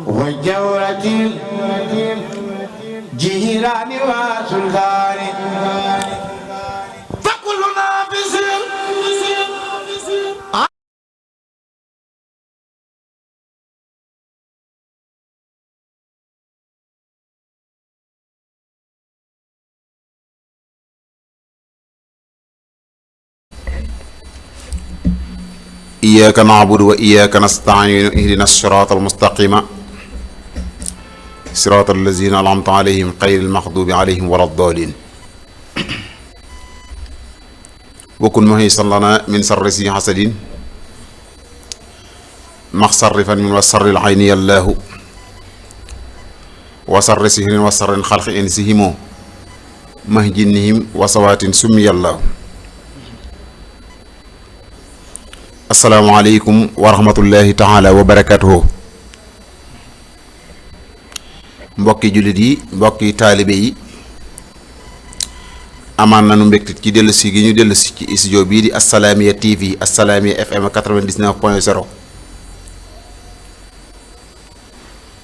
وجورة الجيران وسلطان فكل نافس إياك نعبد وإياك نستعين اهدنا الصراط المستقيم صراط الذين أنعمت عليهم غير المغضوب عليهم ولا الضالين وكن مهيصا لنا من شر ذي حسد مخصرفا من وسر العين الله وسر سهر وسر الخلق إنسهم مهجنهم وسوات سمي الله. asalaamaaleykum wa rahmatullahi taala wa barakatuhu mbokki jullit yi mbokki taalibe yi amaan nanu mbégte ci dellusi gi ñu dellusi ci studio bii di Assalaamy TV Assalaamy FM 99.0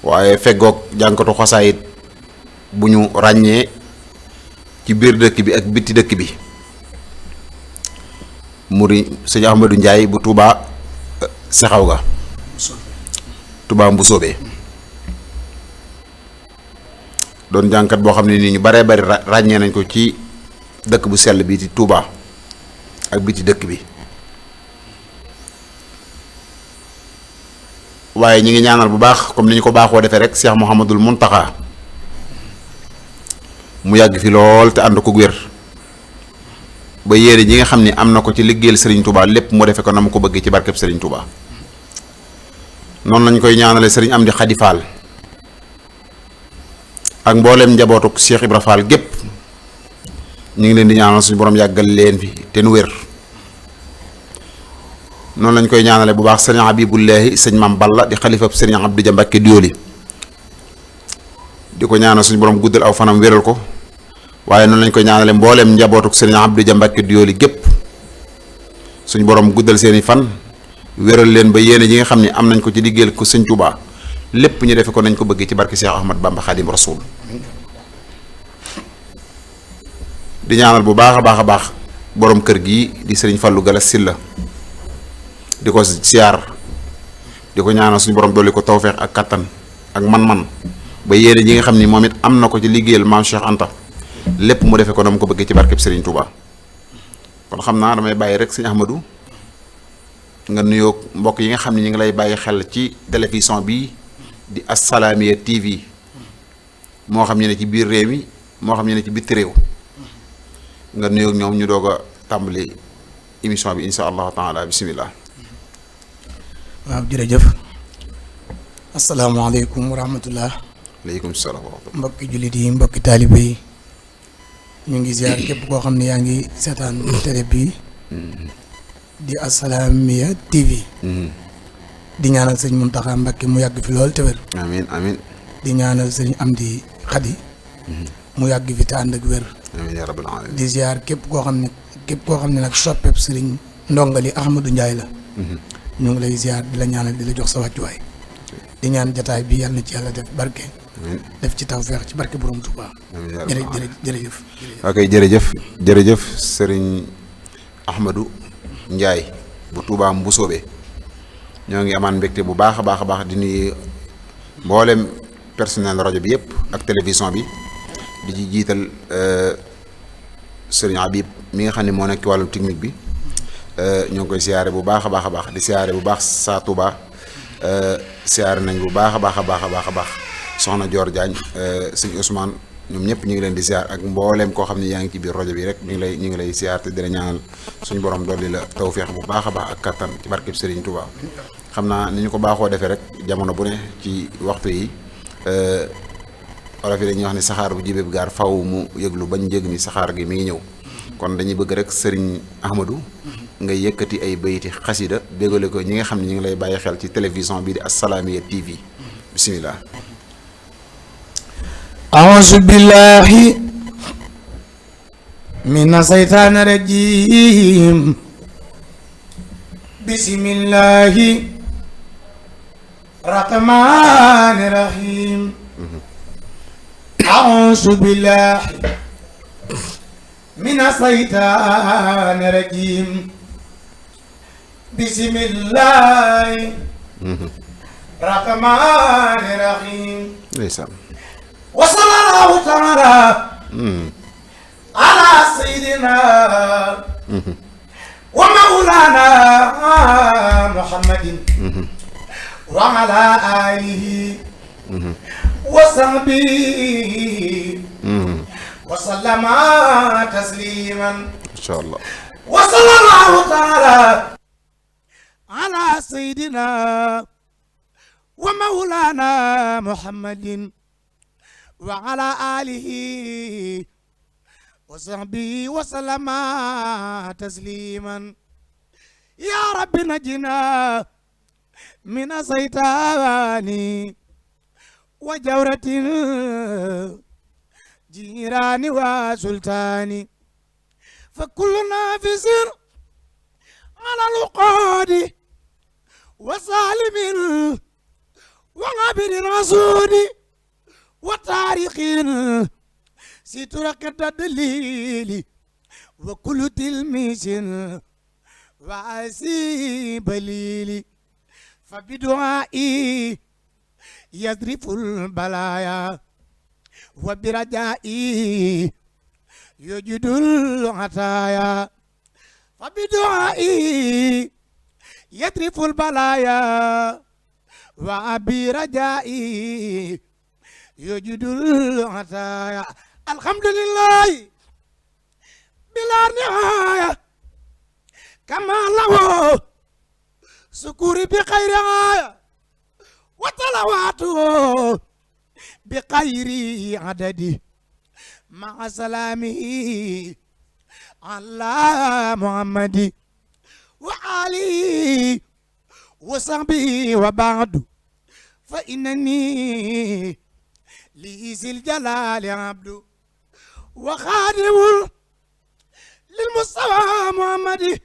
waaye feggoog jànkatu xosaayit bu ñu ràññee ci biir dëkk bi ak bitti dëkk bi muri sëñ Ahmadou Ndiaye bu Touba Sexaw ga Touba Mbusoobe doon jànkat boo xam ne nii ñu baree bari ràññee nañ ko ci dëkk bu sell bi di Touba ak biti dëkk bi waaye ñi ngi ñaanal bu baax comme ni ñu ko baaxoo defee rek Cheikh Mouhamadul Mountakha mu yàgg fi lool te ànd ko wér ba yéene ñi nga xam ne am na ko ci liggéeyal Serigne Touba lépp mu defe ko na mu ko bëggee ci barkeb Serigne Touba noonu lañ koy ñaanale Serigne Amdi Khady Fall ak mbooleem njabootuk Cheikh Ibra Fall gépp ñu ngi leen di ñaanal suñu borom yàggal leen fi te nu wér noonu lañ koy ñaanale bu baax Serigne Habibullahi sëñ Mam Balla di xalifab Serigne Abdou Dia Mbacké Dioli di ko ñaanal suñu borom guddal aw fanam wéral ko waaye noonu lañ koy ñaanale mbooleem njabootuk Serigne Abdou Dia Mbacké Dioli gépp suñ borom guddal seeni fan wéral leen ba yéene yi nga xam ne am nañ ko ci liggéeyal ko sëñ Touba lépp ñu defe ko nañ ko bëgg ci barke Cheikh Ahmad Bamba Khadim Rasoul di ñaanal bu baax a baax a baax borom kër gi di Serigne Fallou Galas Silla di ko siyaar di ko ñaanal suñu borom dolli ko tawfeex ak kattan ak man-man ba yéene yi nga xam ni moom it am na ko ci liggéeyal maam Cheikh Anta lépp mu defee ko na mu ko bëggee ci barkeb Serigne Touba kon xam naa damay bàyyi rek sëñ Ahmadou nga nuyoo mbokk yi nga xam ne ñu ngi lay bàyyi xel ci télévision bi di Assalaamy TV moo xam ñu ne ci biir réew mi moo xam ñu ne ci bitti réew nga nuyoo ñoom ñu doog a tàmbali émission bi insha allahu taala bisimilah. waaw jërëjëf asalaamaaleykum wa rahmatullah. aleykum salaam wa rahmatullah. mbokki jullit yi mbokki taalibe yi ñu ngi ziar képp koo xam ne yaa ngi seetaan télé bi di Assalaamy TV di ñaanal sëñ Mountakha Mbacké mu yàgg fi lool te wér. amiin amiin. di ñaanal sëñ Amdi Khady mu yàgg fi te ànd ak wér. amiin yaa rabbal aalamiin. di ziar képp koo xam ne nag soppeeb sëriñ ndongali Ahmadou Ndiaye la. ñu ngi lay ziar di la ñaanal di la jox sa wàccuwaay di ñaan jataay bi yàlla na ci yàlla def barke. def ci tawfeex ci barke borom Touba. jërëjëf. ok jërëjëf Serigne Ahmadou Ndiaye bu Touba Mbusoobe ñoo ngi amaan mbégte bu baax a baax a baax di nuyu mboolem personnel rajo bi yëpp ak télévision bi di ci jiital Serigne Habib mi nga xam ne moo nekk ci wàllum technique bi ñoo ngi koy siyaare bu baax a baax a baax di siyaare bu baax saa Touba siyaare nañ bu baax a baax a baax a baax a baax soxna Dior Diagne sëñ Ousmane ñoom ñëpp ñu ngi leen di siyaar ak mbooleem koo xam ne yaa ngi ci biir rajo bi rek ñu ngi lay siyaar te dina ñaanal suñu borom dolli la tawféex bu baax a baax ak kattan ci barkeb Serigne Touba xam naa ni ñu ko baaxoo defee rek jamono bu ne ci waxtu yi wala fi dañuy wax ne saxaar bu jibee bu gaar faw mu yëglu bañ jég ni saxaar gi mi ngi ñëw kon dañuy bëgg rek Serigne Ahmadou nga yëkkati ay bayti xasida bégale ko ñi nga xam ne ñu ngi lay bàyyi xel ci télévision bii di Assalaamy TV bisimilah. أعوذ بالله من الشيطان الرجيم بسم الله الرحمن الرحيم أعوذ بالله من الشيطان الرجيم بسم الله الرحمن الرحيم ndeysaan وصلى الله تعالى على سيدنا ومولانا محمد وعلى آله وصحبه وسلم تسليما macha allah وصلى الله تعالى على سيدنا ومولانا محمد وعلى آله وصحبه وسلم تسليما يا رب نجنا من الشيطان وجورة جيران وسلطان فكل نافس على العقاد وسالم وعابر الرسول وتاريخ سترك الدليل وكل تلميذ وعسي بليل فبدعائي يذرف البلايا وبرجائي يجد العطايا فبدعائي يذرف البلايا وبرجائي يجد العطايا الحمد لله بلا نهاية كما له سكوري بخير آية وطلواته بخير عدد مع سلامه على محمد وعلي وصحبه وبعد فإنني لإيس الجلال عبد وخادم للمصطفى محمد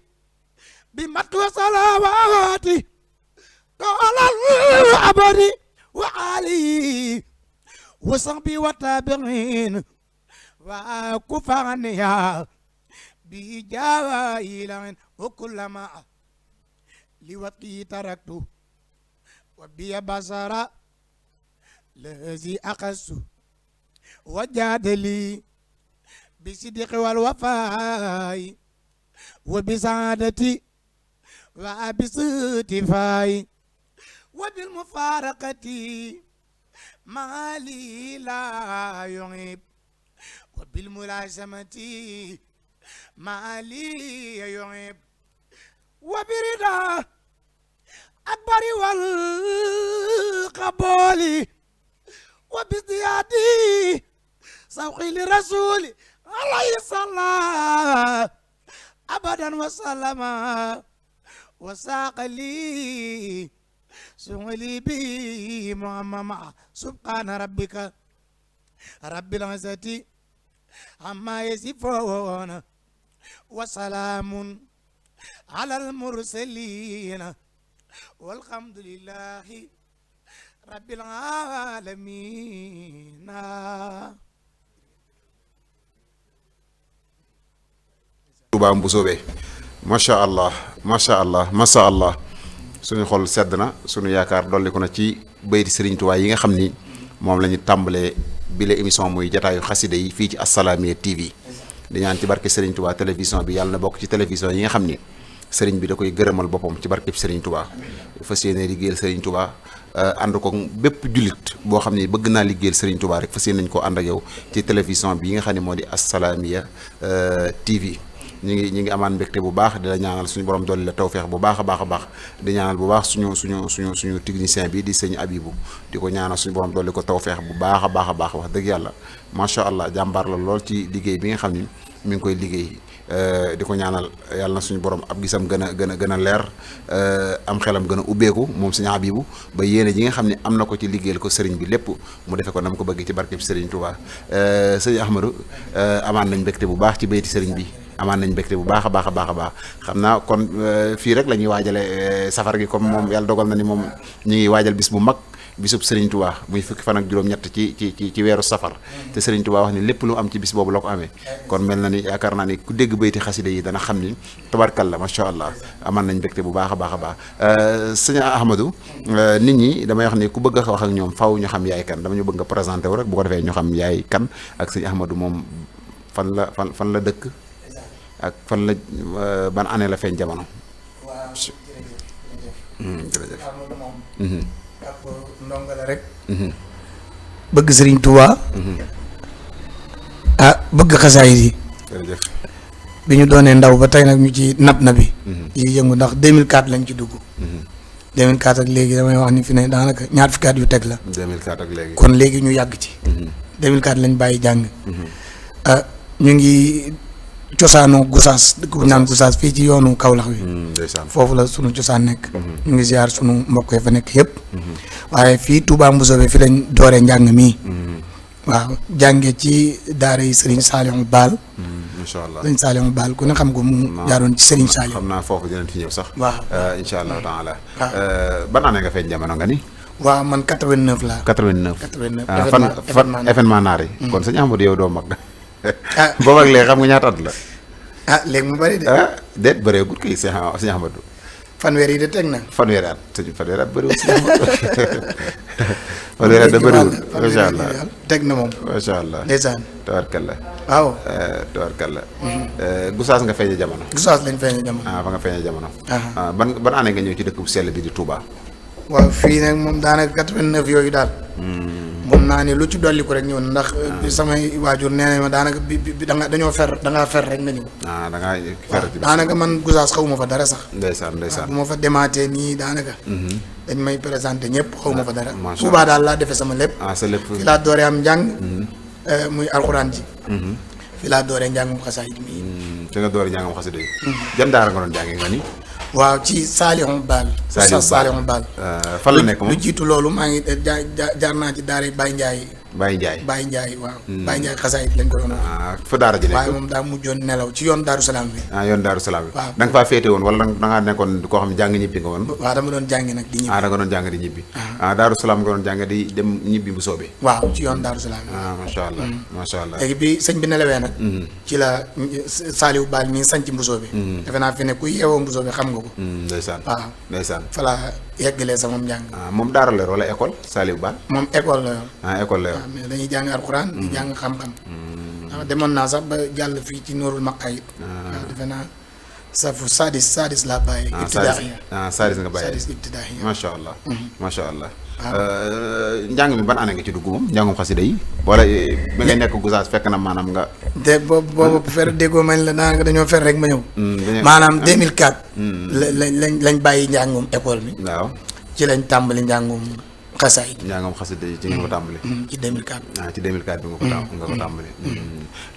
بمت وصلواته قال العبد وعلي وصحبي وتابعين وكفانيا بجاهل وكلما لوقي تركت وبي بصر الذي أخذت وجادلي بصدق والوفاء وبسعادتي وبصطفاي وبالمفارقة ما لي لا يعيب وبالملازمة ما لي يعيب وبرضا أكبر والقبول وبازديادي سوقي لرسول عليه الصلاة أبدا وسلم وساق لي سملي بي مع سبحان ربك رب العزة عما يصفون وسلام على المرسلين والحمد لله رب العالمين. Touba Mbusoobe macha allah macha allah macha allah suñu xol sedd na suñu yaakaar dolliku na ci bayti Serigne Touba yi nga xam ni moom la ñu tàmbalee bile émission muy jataayu xasida yi fii ci Assalaamy TV di ñaan ci barke Serigne Touba télévision bi yàlla na bokk ci télévision yi nga xam ni Serigne bi da koy gërëmal boppam ci barke Serigne Touba fas yéene liggéeyal Serigne Touba ànd ko bépp jullit boo xam ne bëgg naa liggéeyal Serigne Touba rek fas yéene nañ koo ànd ak yow ci télévision bi yi nga xam ne moo di Assalaamy TV. ñu ngi amaan mbégte bu baax di la ñaanal suñu borom dolli la tawfeex bu baax a baax a baax di ñaanal bu baax suñu technicien bi di sëñ Abibu di ko ñaanal suñu borom dolli ko tawfeex bu baax a baax a baax wax dëgg yàlla macha allah jàmbaar la lool ci liggéey bi nga xam ni mi ngi koy liggéey di ko ñaanal yàlla na suñu borom ab gisam gën a leer am xelam gën a ubbeeku moom sëñ Abibu ba yéene ji nga xam ne am na ko ci liggéeyal ko sëriñ bi lépp mu defe ko nam ko bëgg ci barkeb sëriñ Touba sëñ Ahmadou amaan nañ mbégte bu baax ci bayti sëriñ bi amaan nañ mbégte bu baax a baax a baax a baax xam naa kon fii rek la ñuy waajale safar gi comme moom yàlla dogal na ni moom ñu ngi waajal bis bu mag bisub Serigne Touba muy fukki fan ak juróom-ñett ci weeru safar te Serigne Touba wax ni lépp lu am ci bis boobu la ko amee kon mel na ni yaakaar naa ni ku dégg bayti xasida yi dana xam ni tabarkalla macha allah amaan nañ mbégte bu baax a baax a baax sëñ Ahmadou nit ñi damay wax ni ku bëgg a wax ak ñoom faw ñu xam yaay kan dama ñu bëgg nga présenté wu rek bu ko defee ñu xam yaay kan ak sëñ Ahmadou moom fan la dëkk ak fan la ban année la feeñ jamono. waaw jërëjëf ab ndongo la rek bëgg Serigne Touba bëgg xasaayid yi jërëjëf bi ñu doonee ndaw ba tey nag ñu ci nab na bi yi yëngu ndax 2004 lañ ci dugg 2004 ak léegi damay wax ni fi ne daanaka ñaar fukki at yu teg la 2004 ak léegi kon léegi ñu yàgg ci 2004 lañ bàyyi jàng ñu ngi cosaanoo Gosaas dëkk bu naan Gosaas fii ci yoonu Kaolack wi foofu la sunu cosaan nekk ñu ngi ziar sunu mbokk yi fa nekk yëpp waaye fii Touba Mboussobé fi lañ dooree njàng mii waaw jànge ci daara yi Serigne Saliou Baal incha allah Serigne Saliou Baal ku ne xam nga mu jaaroon ci Serigne Saliou xam naa foofu dinañ fi ñëw sax waaw incha allahu taala ban année nga feeñ jamono nga ni waaw man 89 laa 89 fan événement naar yi kon sëñ Ahmadou yow doo mag boobu ak léegi xam nga ñaata at la léegi mu bëri de déet bëreegul kay sëñ Ahmadou fanweer yi de teg na fanweeri at bëriwul sëñ Ahmadou fanweeri at da bëriwul macha allah teg na moom macha allah ndeysaan tabarkalla waaw tabarkalla Gosaas nga feeñe jamono Gosaas lañ feeñe jamono fa nga feeñe jamono ban année nga ñëw ci dëkk bu sell bi di Touba waaw fii nag moom daanaka 89 yooyu daal moom naa ni lu ci dolli ko rek ñëw na ndax samay waajur nee nañ ma daanaka bi dañoo dangaa fer rek nga ñëw dangaa fer daanaka man Gosaas xawuma fa dara sax ndeysaan bu ma fa demaatee nii daanaka dañ may présenté ñëpp xawuma fa dara Touba daal laa defee sama lépp sa lépp fi laa dooree am njàng muy alxuraan ji fi laa dooree njàngum xasaayid mi fi nga dooree njàngum xasida yi jan daara nga doon jànge nga ni waaw ci Saliou Baal Saliou Baal fan la nekk moom lu jiitu loolu maa ngi jaar naa ci daara Baye Ndiaye waaw Baye Ndiaye xasaayit lañ ko doon fa daara ji nekk waaye moom daa mujjoon nelaw ci yoon Daaru Salaam bi yoon Daaru Salaam bi waaw da nga faa féete woon wala da ngaa nekkoon koo xam ne jàng ñibbi nga woon waaw dama doon jàngi nag di ñibbi da nga doon jàng di ñibbi Daaru Salaam nga doon jàng di dem ñibbi bu soobee waaw ci yoon Daaru Salaam bi macha allah macha allah léegi bi sëñ bi nelawee nag ci la Saliou Baal mii sanc Mbusoobe defe naa fi ne ku yeewoo Mbusoobe xam nga ko ndeysaan waaw ndeysaan fa la yeggalee sama njàng moom daara la yor wala école Saliou Baal moom école la yor école la yor mais dañuy jàng alxuraan di jàng xam-xam waaw demoon naa sax ba jàll fii ci Noorul Maqayit waaw defe naa safu sadis laa bàyyi ibtidaahiya sadis nga bàyyi sadis ibtidaahiya macha allah macha allah njàng mi ban année nga ci dugg moom njàngum xasida yi wala bi ngay nekk Gosaas fekk na maanaam nga te boobu fer déggoo mañ la daanaka dañoo fer rek ma ñëw maanaam 2004 lañ bàyyi njàngum école mi waaw ci lañ tàmbali njàngum xasaayid njàngum xasida yi ci ngeen ko tàmbali ci 2004 ci 2004 bi nga ko tàmbali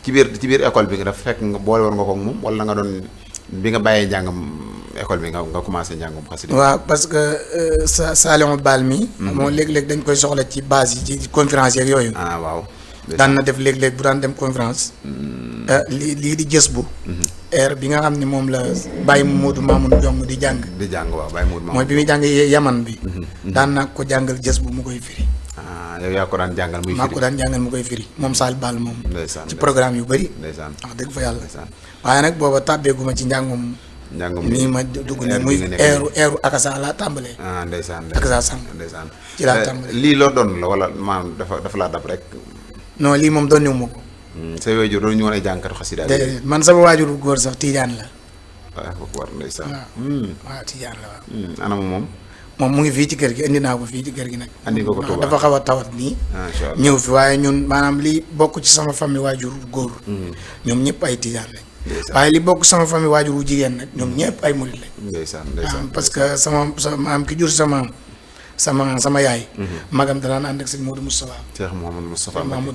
ci biir école bi nga dafa fekk nga boole woon nga ko moom wala nga doon bi nga bàyyee njàngam école bi nga commencé njàngum xasida waaw parce que Saliou Baal mi moo léeg-léeg dañ koy soxla ci base yi ci conférence yeeg yooyu waaw daan na def léeg-léeg bu daan dem conférence lii di jës bu air bi nga xam ne moom la Baye Modou Mamoun Jong di jàng waaw Baye Modou Mamoun mooy bi muy jàng yaman bi daan naa ko jàngal jës bu mu koy firi yow yaa ko daan jàngal muy firi maa ko daan jàngal mu koy firi moom Saliou Baal moom ndeysaan ci programme yu bëri ndeysaan wax dëgg fa yàlla waaye nag booba tàbbeeguma ci njàngum nii ma dugg ne muy eeru akasa laa tàmbalee ndeysaan akasa sang ndeysaan ci laa tàmbalee lii loo doon la wala maanaam dafa laa dab rek non lii moom doon niw ma ko sa waajur doon ñu woon ay jàngkatu xasida déedéet man sama waajur bu góor sax tiijaan la waaw foofu war ndeysaan waaw tiijaan la waaw anam moom mu ngi fii ci kër gi indi naa ko fii ci kër gi nag andi nga ko Tuuba dafa xaw a tawat nii ñëw fi waaye ñun maanaam li bokk ci sama famille waajur góor ñoom ñëpp ay tijaan lañ waaye li bokk sama famille waajur wu jigéen nag ñoom ñëpp ay murit lañ ndeysaan parce que sama maam ki jur sama yaay magam danaan ànd ak sëñ Modou Moustapha Cheikh Mouhamadou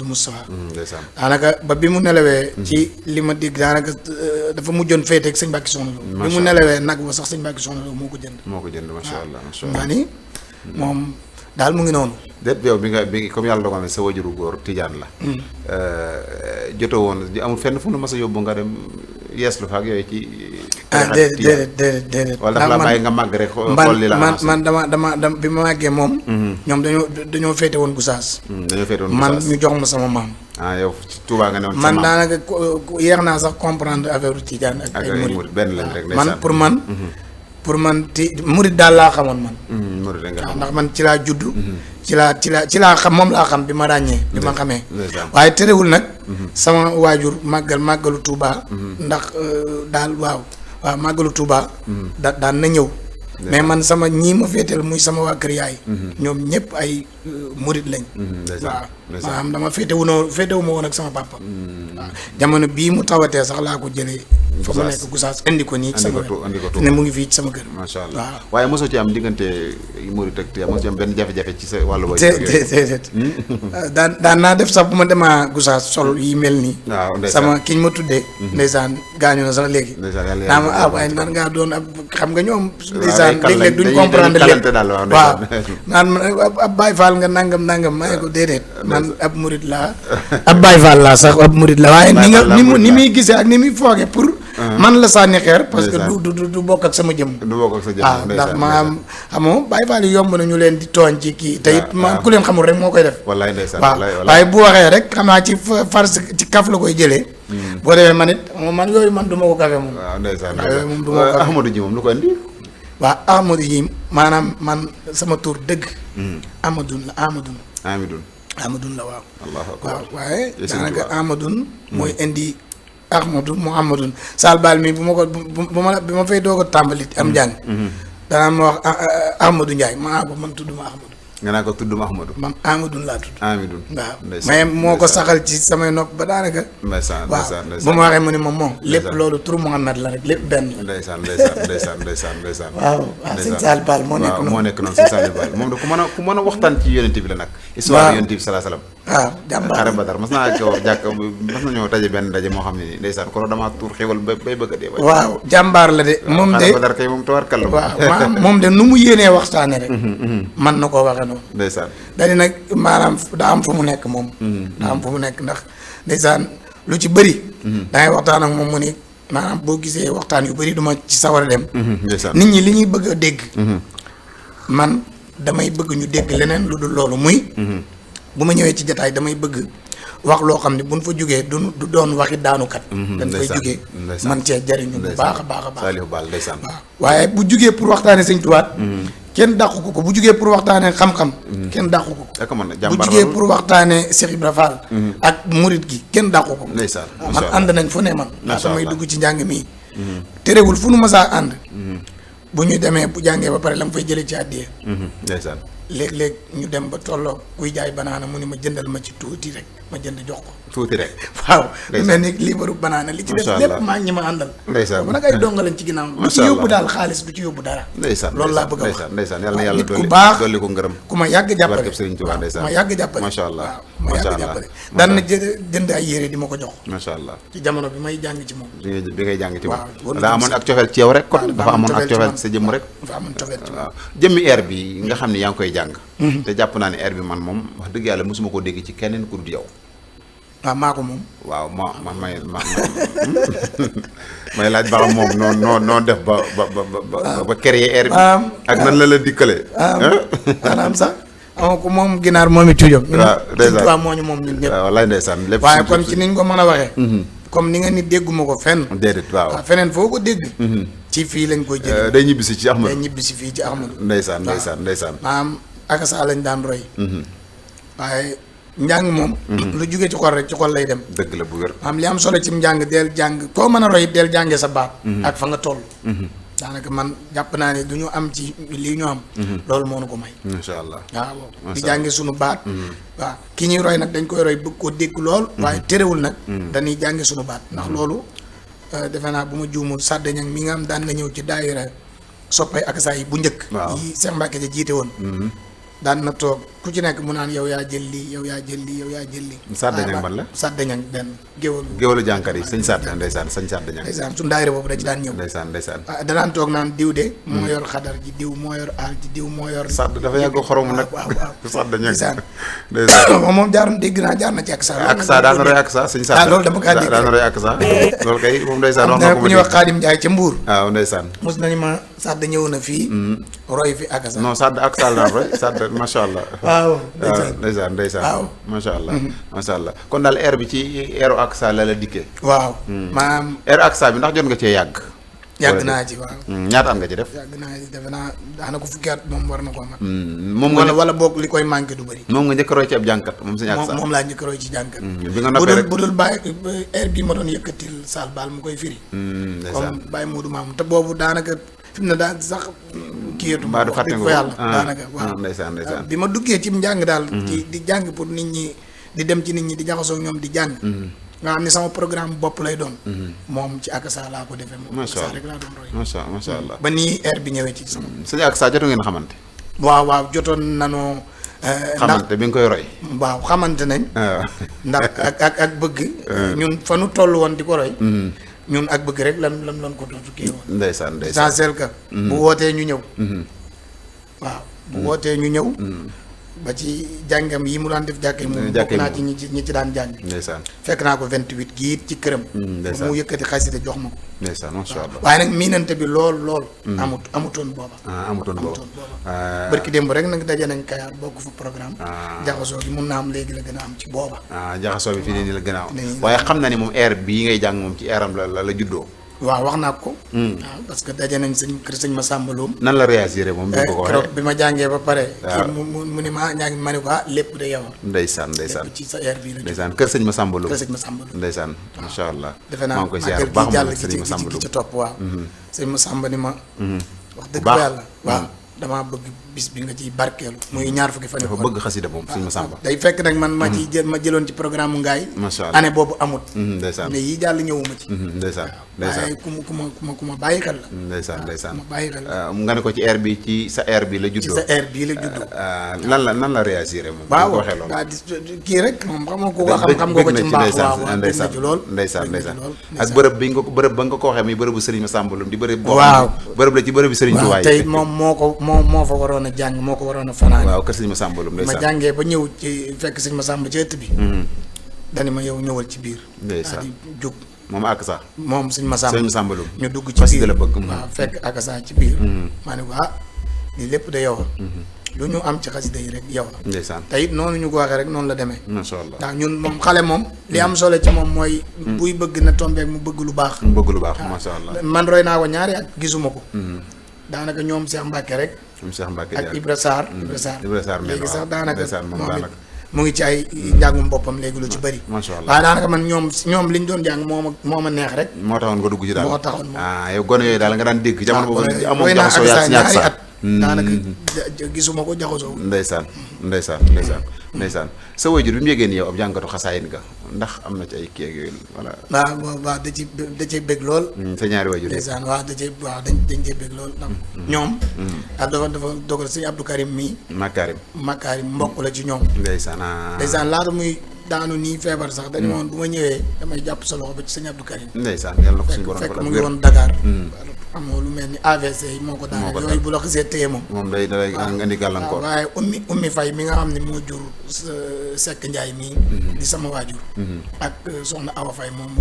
Moustapha ndeysaan daanaka ba bi mu nelawee ci li ma dégg daanaka dafa mujjoon féete ak sëñ Mbàkke Soxna Lo bi mu nelawee nag wa sax sëñ Mbàkke Soxna Lo moo ko jënd macha allah nga ni moom daal mu ngi noonu déet yow bi comme yàlla dogal na sa wajuru góor tijaan la jotoo woon amul fenn fu nu mas a yóbbu nga dem yeeslu fa ak yooyu ci. déedéet. wala dafa la bàyyi nga màgg rek. xool li la man dama bi ma màggee moom. ñoom dañoo féete woon Gossas. dañoo féete woon man Gossas ñu jox ma sama maam. yow ci Touba nga ne woon. man daanaka yeex naa sax comprendre affaire Tijaan ak ay murid benn lañ rek. man pour man murid daal laa xamoon man. murid nga xam ndax man ci laa juddu. ci laa xam moom laa xam bi ma ràññee. bi ma xamee. waaye terewul nag. sama waajur màggalu Touba. ndax daal waaw màggalu Touba. daan na ñëw. mais man sama ñii ma féetal muy sama waa kër yaay. ñoom ñëpp ay murid lañ. waaw maanaam dama féetewu ma woon ak sama papa. waaw jamono bii mu tawatee sax laa ko jëlee. fa mu nekk Gossas indi ko nii ci sama kër ne mu ngi fii ci sama kër. macha allah waaw waaye mosoo ci am diggante murid ak Tijaan mosoo ci am benn jafe-jafe ci sa wàllu way. déedéet daan naa def sax bu ma demaa Gossas sol yi mel nii. waaw sama kiñ ma tuddee. ndeysaan gaañu na sax léegi. naa ma waaye nan ngaa doon ab xam nga ñoom. ndeysaan léeg-léeg duñ comprendre lépp waaw naan ab Baay Faal nga nangam ma ne ko déedéet man ab murid laa ab Baay Faal laa sax ab murid la waaye ni muy gisee ak ni muy fooge pour man la sànni xeer parce que du bokk ak sama jëm ndax maanaam xamoo Baay Faal yi yomb na ñu leen di tooñ ci kii te it man ku leen xamul rek moo koy def wallaay ndeysaan waaw waaye bu waxee rek xam naa ci farce ci kaf la koy jëlee boo demee man it man yooyu man du ma ko kafe moom waaw ndeysaan yooyu moom du ma ko kafe Ahmadou ji moom lu ko indi waaw Ahmadou yi maanaam man sama tur dëgg Amadou la Amadou la waaw waaw waaye daanaka Amadou mooy indi Ahmadou Mouhamadou Sall Baal mi bi ma fay doog a tàmbali am njàng danaa ma wax Ahmadou Ndiaye ma ko man tudd ma Ahmadou nga naa ko tudd ma Ahmadou man Amadou laa tudd Amadou waaw mais moo ko saxal ci samay nopp ba daanaka ndeysaan waaw bu ma waxee mu ne moom lépp loolu turu Mouhamed la rek lépp benn ndeysaan waaw sëñ Sall Baal moo nekk noonu sëñ Sall Baal moom da ku mën a waxtaan ci yonent bi la nag histoire yonent bi salaa salaam waaw jàmbaar xare Badar mas naa ko mas nañoo daje benn daje moo xam ne nii ndeysaan ko damaa tuur xéwal bay bëgg a dee waaw jàmbaar la de moom de xare Badar kay moom tawarkal la waaw moom de nu mu yéenee waxtaane rek man na koo waxee noonu ndeysaan dañu nag maanaam daa am fu mu nekk moom daa am fu mu nekk ndax ndeysaan lu ci bëri dangay waxtaan ak moom mu ni maanaam boo gisee waxtaan yu bëri duma ci sawar a dem nit ñi li ñuy bëgg a dégg man damay bëgg ñu dégg leneen lu dul loolu muy bu ma ñëwee ci jataay damay bëgg wax loo xam ne buñ fa jógee du doon waxi daanukat dañ fay jógee man cee jariñu bu baax a baax a baax waaw waaye bu jógee pour waxtaane Sëñ Tuubaa kenn dàqu ko bu jógee pour waxtaane xam-xam kenn dàqu ko bu jógee pour waxtaane Cheikh Ibra Fall ak murit gi kenn dàqu ko man ànd nañ fu ne man laata may dugg ci njàng mii terewul fu nu masaa ànd bu ñu demee bu jàngee ba pare la mu fay jëlee ci àddiya léeg-léeg ñu dem ba tolloo kuy jaay banaana mu ni ma jëndal ma ci tuuti rek ma jënd jox ko tuuti rek waaw lu mel ni liibaru banaana li ci def lépp maa ngi ñi ma àndal bu nag ay dongalañ ci ginnaaw lu ci yóbbu daal xaalis du ci yóbbu dara loolu laa bëgg a wax ndeysaan yàlla na yàlla nit ku baax dolli ko ngërëm ku ma yàgg jàppale barkeb Sëriñ Tuubaa ndeysaan ma yàgg jàppale macha allah waaw ma yàgg jàppale daan na jënd ay yére di ma ko jox macha allah ci jamono bi may jàng ci moom bi ngay jàng ci moom daa amoon ak cofeel ci yow rek kon dafa amoon ak cofeel ci sa jëmm rek dafa amoon cofeel ci waaw jëmmi air bi nga xam ne yaa ngi koy jàng te jàpp naa ne air bi man moom wax dëgg yàlla mosuma koo dégg ci keneen ku dul yow waaw maa ko moom waaw may laaj ba xam moom noo def ba créer air bi ak nan la dikkale maanaam sax ama ko moom ginaar moom it cuujam waaw moo ñu moom ñun ñëpp wallaay ndeysaan lépp waaye kon ci niñ ko mën a waxee comme ni nga ni dégguma ko fenn déedéet waaw feneen foo ko dégg ci fii lañ koy jël day ñibbisi ci Ahmadou day ñibbisi fii ci Ahmadou ndeysaan maanaam akasa lañ daan roy waaye njàng moom lu jugee ci xol rek ci xol lay dem dëgg la bu wér maanaam li am solo ci njàng deel jàng koo mën a roy deel jàngee sa baat ak fa nga toll daanaka man jàpp naa ne du ñu am ci lii ñu am loolu moo nu ko may incha allah waaw di jànge suñu baat waaw ki ñuy roy nag dañ koy roy bëgg koo dégg lool waaye terewul nag dañuy jànge suñu baat ndax loolu defe naa bu ma juumul sàddañag mi nga am daan na ñëw ci daayira soppay ak saa yi bu njëkk yi Cheikh Mbacke ja jiite woon daan na toog ku ci nekk mu naan yow yaa jël lii yow yaa jël lii yow yaa jël lii. Sadda Ñang ban la. Sadda Ñang benn géwalu. géwalu jànkat yi sëñ Sadda ndeysaan sëñ Sadda Ñang. ndeysaan suñu daayira boobu da ci daan ñëw. ndeysaan. danaan toog naan diw de. moo yor xadar ji diw moo yor aal ji diw moo yor. Sadda dafa yàgg xorom nag. waaw Sadda Ñang ndeysaan. ndeysaan. moom jaar na ci ak saa. ak saa daan roy ak saa sëñ Sadda. loolu dama kaa dégg daan roy ak saa. loolu kay moom ndeysaan wax na ko ku ñuy wax Xaadim Njaay ca Mbuur. waaw ndeysaan. mos nañu ma Sadda ñëw na fii. roy fi ak saa. non Sadda ak saa daan roy Sadda macha allah. waaw ndeysaan waaw macha allah kon daal air bi ci airu ak saa la dikkee. waaw maanaam. airu ak saa bi ndax jot nga cee yàgg. yàgg naa ci waaw. ñaata at nga ci def. yàgg naa ci defe naa daanaka fukki at moom war na koo mat. moom nga wala boog li koy manqué du bëri. moom nga njëkk a roy ci ab jànkat moom sëñ ak saa. moom laa njëkk a roy ci jànkat. bi nga noppee rek bu dul bàyyi air bi ma doon yëkkatil Sall Baal mu koy firi. comme Baye Modou Maam te boobu daanaka fi mu ne daal sax. kiyatu mbaa du fàtte nga ko yàlla daanaka waaw ndeysaan bi ma duggee ci njàng daal. di jàng pour nit ñi di dem ci nit ñi di jaxasoo ñoom di jàng. nga xam ne sama programme bopp lay doon. moom ci akasa laa ko defee. moom akasa rek laa doon roy. macha allah ba nii air bi ñëwee ci sama. sëñ akasa jotu ngeen xamante. waaw jotoon nanoo. xamante bi nga koy roy. waaw xamante nañ. ndax ak bëgg. ñun fa nu toll woon di ko roy. ñun ak bëgg rek lan ko dootu kii woon. ndeysaan essentiel que. bu wootee ñu ñëw. waaw bu wootee ñu ñëw. ba ci jàngam yi mu daan def jàkkee moom bokk naa ci ñi ci daan jàng. ndeysaan fekk naa ko 28 gii ci këram. ndeysaan mu yëkkati xasida jox ma ko. ndeysaan macha allah waaye nag miinante bi lool. amutoon booba. amutoon booba. barki démb rek nag daje nañ Kayaar bokk fa programme. jaxasoo gi mun naa am léegi la gën a am ci booba. jaxasoo bi fii nii la gën a am. waaye xam na ni moom air bii ngay jàng moom ci airam la juddoo. waaw wax naa ko. waaw parce que daje nañ kër sëñ Massamba Loum. nan la réagir moom bi ko waxee keroog bi ma jàngee ba pare. kii mu ni ma ñaa ngi ma ne ko lépp de yow. ndeysaan lépp ci sa air bii la. ndeysaan kër sëñ Massamba Loum. kër sëñ Massamba Loum ndeysaan macha allah. defe naa maa ngi koy ziar bu baax moom sëñ Massamba Loum ci topp waaw. sëñ Massamba ni ma. wax dëgg fa yàlla waaw. damaa bëgg bis bi nga ciy barkeelu. muy ñaar fukki fan. dafa bëgg xasida moom sëñ Massamba. day fekk nag man ma jëloon ci programme mu ngaay. macha allah année boobu amut. ndeysaan mais yi jàll ñëwuma ci. ndeysaan waaye ku ma bàyyi xel la. ndeysaan ku ma bàyyi xel la. nga ne ko ci air bi ci sa air bi la juddoo. ci sa air bii la juddoo. nan la réagir moom. waaw ko waxee loolu. kii rek moom xam nga ko xam nga ko ci mbaax. waaw ndeysaan lool. ndeysaan ak bërëb ba nga ko waxee muy bërëbu Serigne Massamba Loum di bërëb. waaw bërëb la ci bërëb bi Serigne Touba yi. tey moom moo fa waroon a jàng moo ko waroon a fanaan. waaw kër sëñ Massamba Loum ndeysaan ma jàngee ba ñëw ci fekk sëñ Massamba ci ëtt bi. dani ma yow ñëwal ci biir. ndeysaan di jóg. moom ak sax. moom sëñ Massamba Loum ñu dugg ci biir la bëgg. waaw fekk ak sax ci biir. maa ne ko lii lépp de yow lu ñu am ci xasida yi rek yow la. ndeysaan te it noonu ñu ko waxee rek noonu la demee. macha allah ndax ñun moom xale moom. li am solo ci moom mooy. buy bëgg na tombeek mu bëgg lu baax. mu bëgg lu baax macha allah. man roy naa ko ñaari at gisuma ko. daanaka ñoom Cheikh Mbacke rek. ñoom Cheikh Mbacke ak Ibra Sarr. léegi sax daanaka moom it mu ngi ci ay njàngum boppam léegi lu ci bëri. macha allah waaye daanaka man ñoom li ñu doon jàng moo ma neex rek. moo taxoon nga dugg ci daal moo taxoon yow gone yooyu daal nga daan dégg jamono boobu amoon naa jaxasoo yaa ñaari at daanaka gisuma ko jaxasoo. ndeysaan sa waajur bi mu yégée ni yow ab jàngatu xasaayit nga ndax am na ci ay kii ak yooyu voilà. waaw da cee bëgg lool. sa ñaari waajur yi ndeysaan dañ cee bëgg lool ndax ñoom. dafa dogal sëñ Abdou Karim mii. Makarim mbokk la ci ñoom. ndeysaan laata muy daanu nii feebar sax dañu woon bu ma ñëwee damay jàpp sa loxo ba ci sëñ Abdou Karim. ndeysaan yàlla na ko suñu borom fekk mu ngi woon Dakar. xam nga lu mel ni AVC yi moo ko daanee yooyu bu la xasee téye moom. moom day indi gàllankoor. waaye ummi fay mi nga xam ne moo jur Seck Ndiaye mii. di sama waajur. ak soxna Awa Fay moom.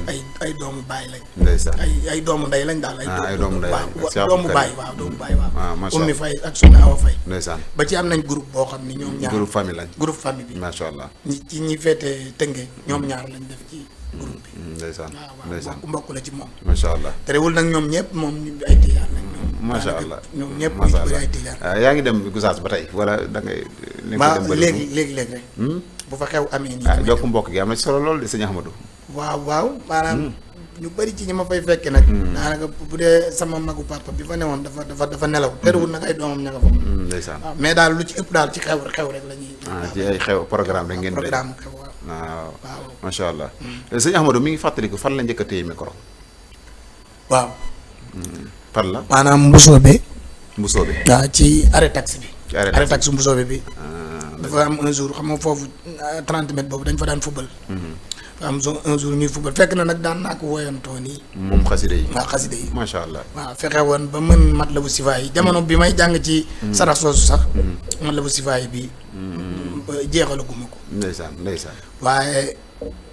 ay doomu baay lañ. ndeysaan ay doomu ndey lañ daal. ay doomu ndey lañ doomu baay waaw doomu baay waaw. macha allah ummi fay ak soxna Awa Fay. ndeysaan ba ci am nañ groupe boo xam ni ñoom ñaar groupe famille lañ. groupe famille bi macha allah. ñi féete tënge ñoom ñaar lañ def ci groupe bi. ndeysaan waaw mbokk la ci moom. macha allah terewul nag ñoom ñëpp moom ay tijaan lañ ñoom. macha allah ñoom ñëpp ñu bëri ay tijaan. yaa ngi dem Gossas ba tey wala da ngay. léegi rek. bu fa xew amee nii. jokk mbokk gi am na ci solo lool di sëñ Ahmadou. waaw maanaam. ñu bëri ci ñi ma fay fekke nag. daanaka bu dee sama magu papa bi fa newoon dafa nelaw. terewul nag ay doomam ña nga fa. ndeysaan waaw mais daal lu ci ëpp daal ci xew rek la ñuy. ci ay xew programme rek ngeen. programme xew waaw macha allah. sëñ Ahmadou mi ngi fàttaliku fan la njëkk a téye micro. waaw. fan la. maanaam mbusoo bi. mbusoo bi. waaw ci arrêt taxi bi. ci arrêt arrêt taxi bu soobee bi. dafa am un jour xam nga foofu 30 mètres boobu dañ fa daan fubal. fa am un jour ñuy fubal fekk na nag daan naa ko woyantoo nii. moom xasida yi. waaw xasida yi. macha allah. waaw fexe woon ba mën mat la bu sifa yi jamono bi may jàng ci. sarax soosu sax. mat la bu sifa yi bi jeexalaguma ko. ndeysaan. waaye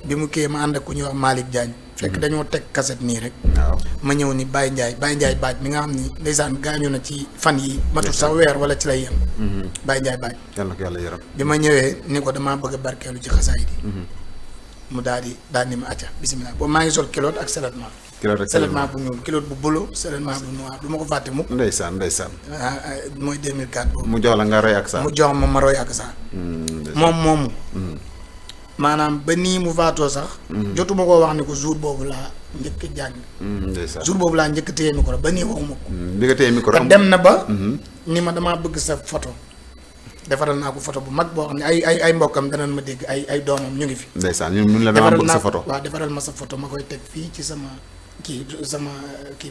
bi mu kii ma ànd ak ku ñuy wax Malick Diagne. fekk dañoo teg cassette nii rek. waaw ma ñëw ni Baye Ndiaye baaj mi nga xam ni ndeysaan gaañu na ci fan yi matul sax weer wala ci lay yem. Baye Ndiaye baaj. yàlla na ko yàlla yaram. bi ma ñëwee ni ko damaa bëgg a barkeelu ci xasaay di mu daal ni ma acca bisimilah boobu maa ngi sol kiloot ak seulement. bu ñuul kiloot bu bulo seulement bu noir du ma ko fàtte mukk. ndeysaan. mooy 2004 boobu. mu jox la nga roy ak saa. mu jox ma roy ak saa. moom moomu. maanaam ba nii mu faatoo sax. jotuma koo wax ni ko jour boobu laa njëkk jàng. ndeysaan jour boobu laa njëkk téye micro ba nii waxuma ko. bi nga téye micro te dem na ba. ni ma damaa bëgg sa photo. defaral naa ko photo bu mag boo xam ne ay mbokkam danañ ma dégg ay doomam ñu ngi fi. ndeysaan ñun la dama bëgg sa photo. waaw defaral ma sa photo ma koy teg fii ci sama kii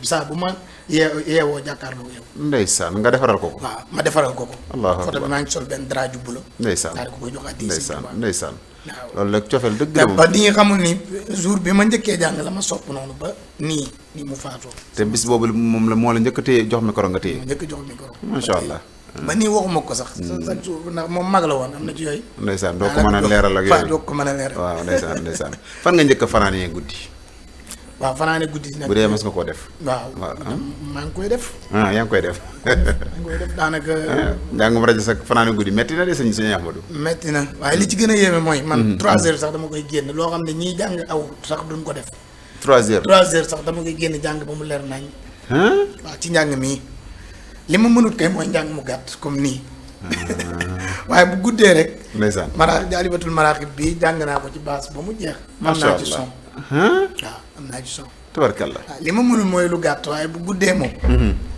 saa bu ma yeewoo jàkkaarloo yow. ndeysaan nga defaral ko ko. waaw ma defaral ko ko. allahu photo bi akbar maa ngi sol benn drap ju bulo. ndeysaan daal di ko koy jox addi ndeysaan. waaw loolu nag cofeel dëgg la moom. ba di nga xamul ni jour bi ma njëkkee jàng la ma sopp noonu ba nii mu faatoo. te bis boobu moom la moo la njëkk a téye jox micro nga téye. ma njëkk jox micro. macha allah. ba nii waxuma ko sax. chaque jour ndax moom mag la woon am na ci yooyu. ndeysaan doo ko mën a leeral ak yooyu doo ko mën a leeral. waaw ndeysaan fan nga njëkk a fanaanee guddi. waaw fanaane guddi nag. bu dee mas nga koo def. waaw maa ngi koy def. yaa ngi koy def. maa ngi koy def daanaka. njàngum rajo sax fanaane guddi metti na de sëñ Ahmadou. metti na waaye li ci gën a yéeme mooy. man 3 heures sax dama koy génn loo xam ne ñiy jàng aw sax duñ ko def. 3 heures 3 heures sax dama koy génn jàng ba mu leer nañ. waaw ci njàng mii li ma mënut kay mooy njàng mu gàtt comme nii. waaye bu guddee rek. ndeysaan jaalibatul maraaxib bii jàng naa ko ci baas ba mu jeex. macha allah am naa ci son. waaw am naa ci son. tabarkalla. waaw li ma mënul mooy lu gàtt waaye bu guddee moom.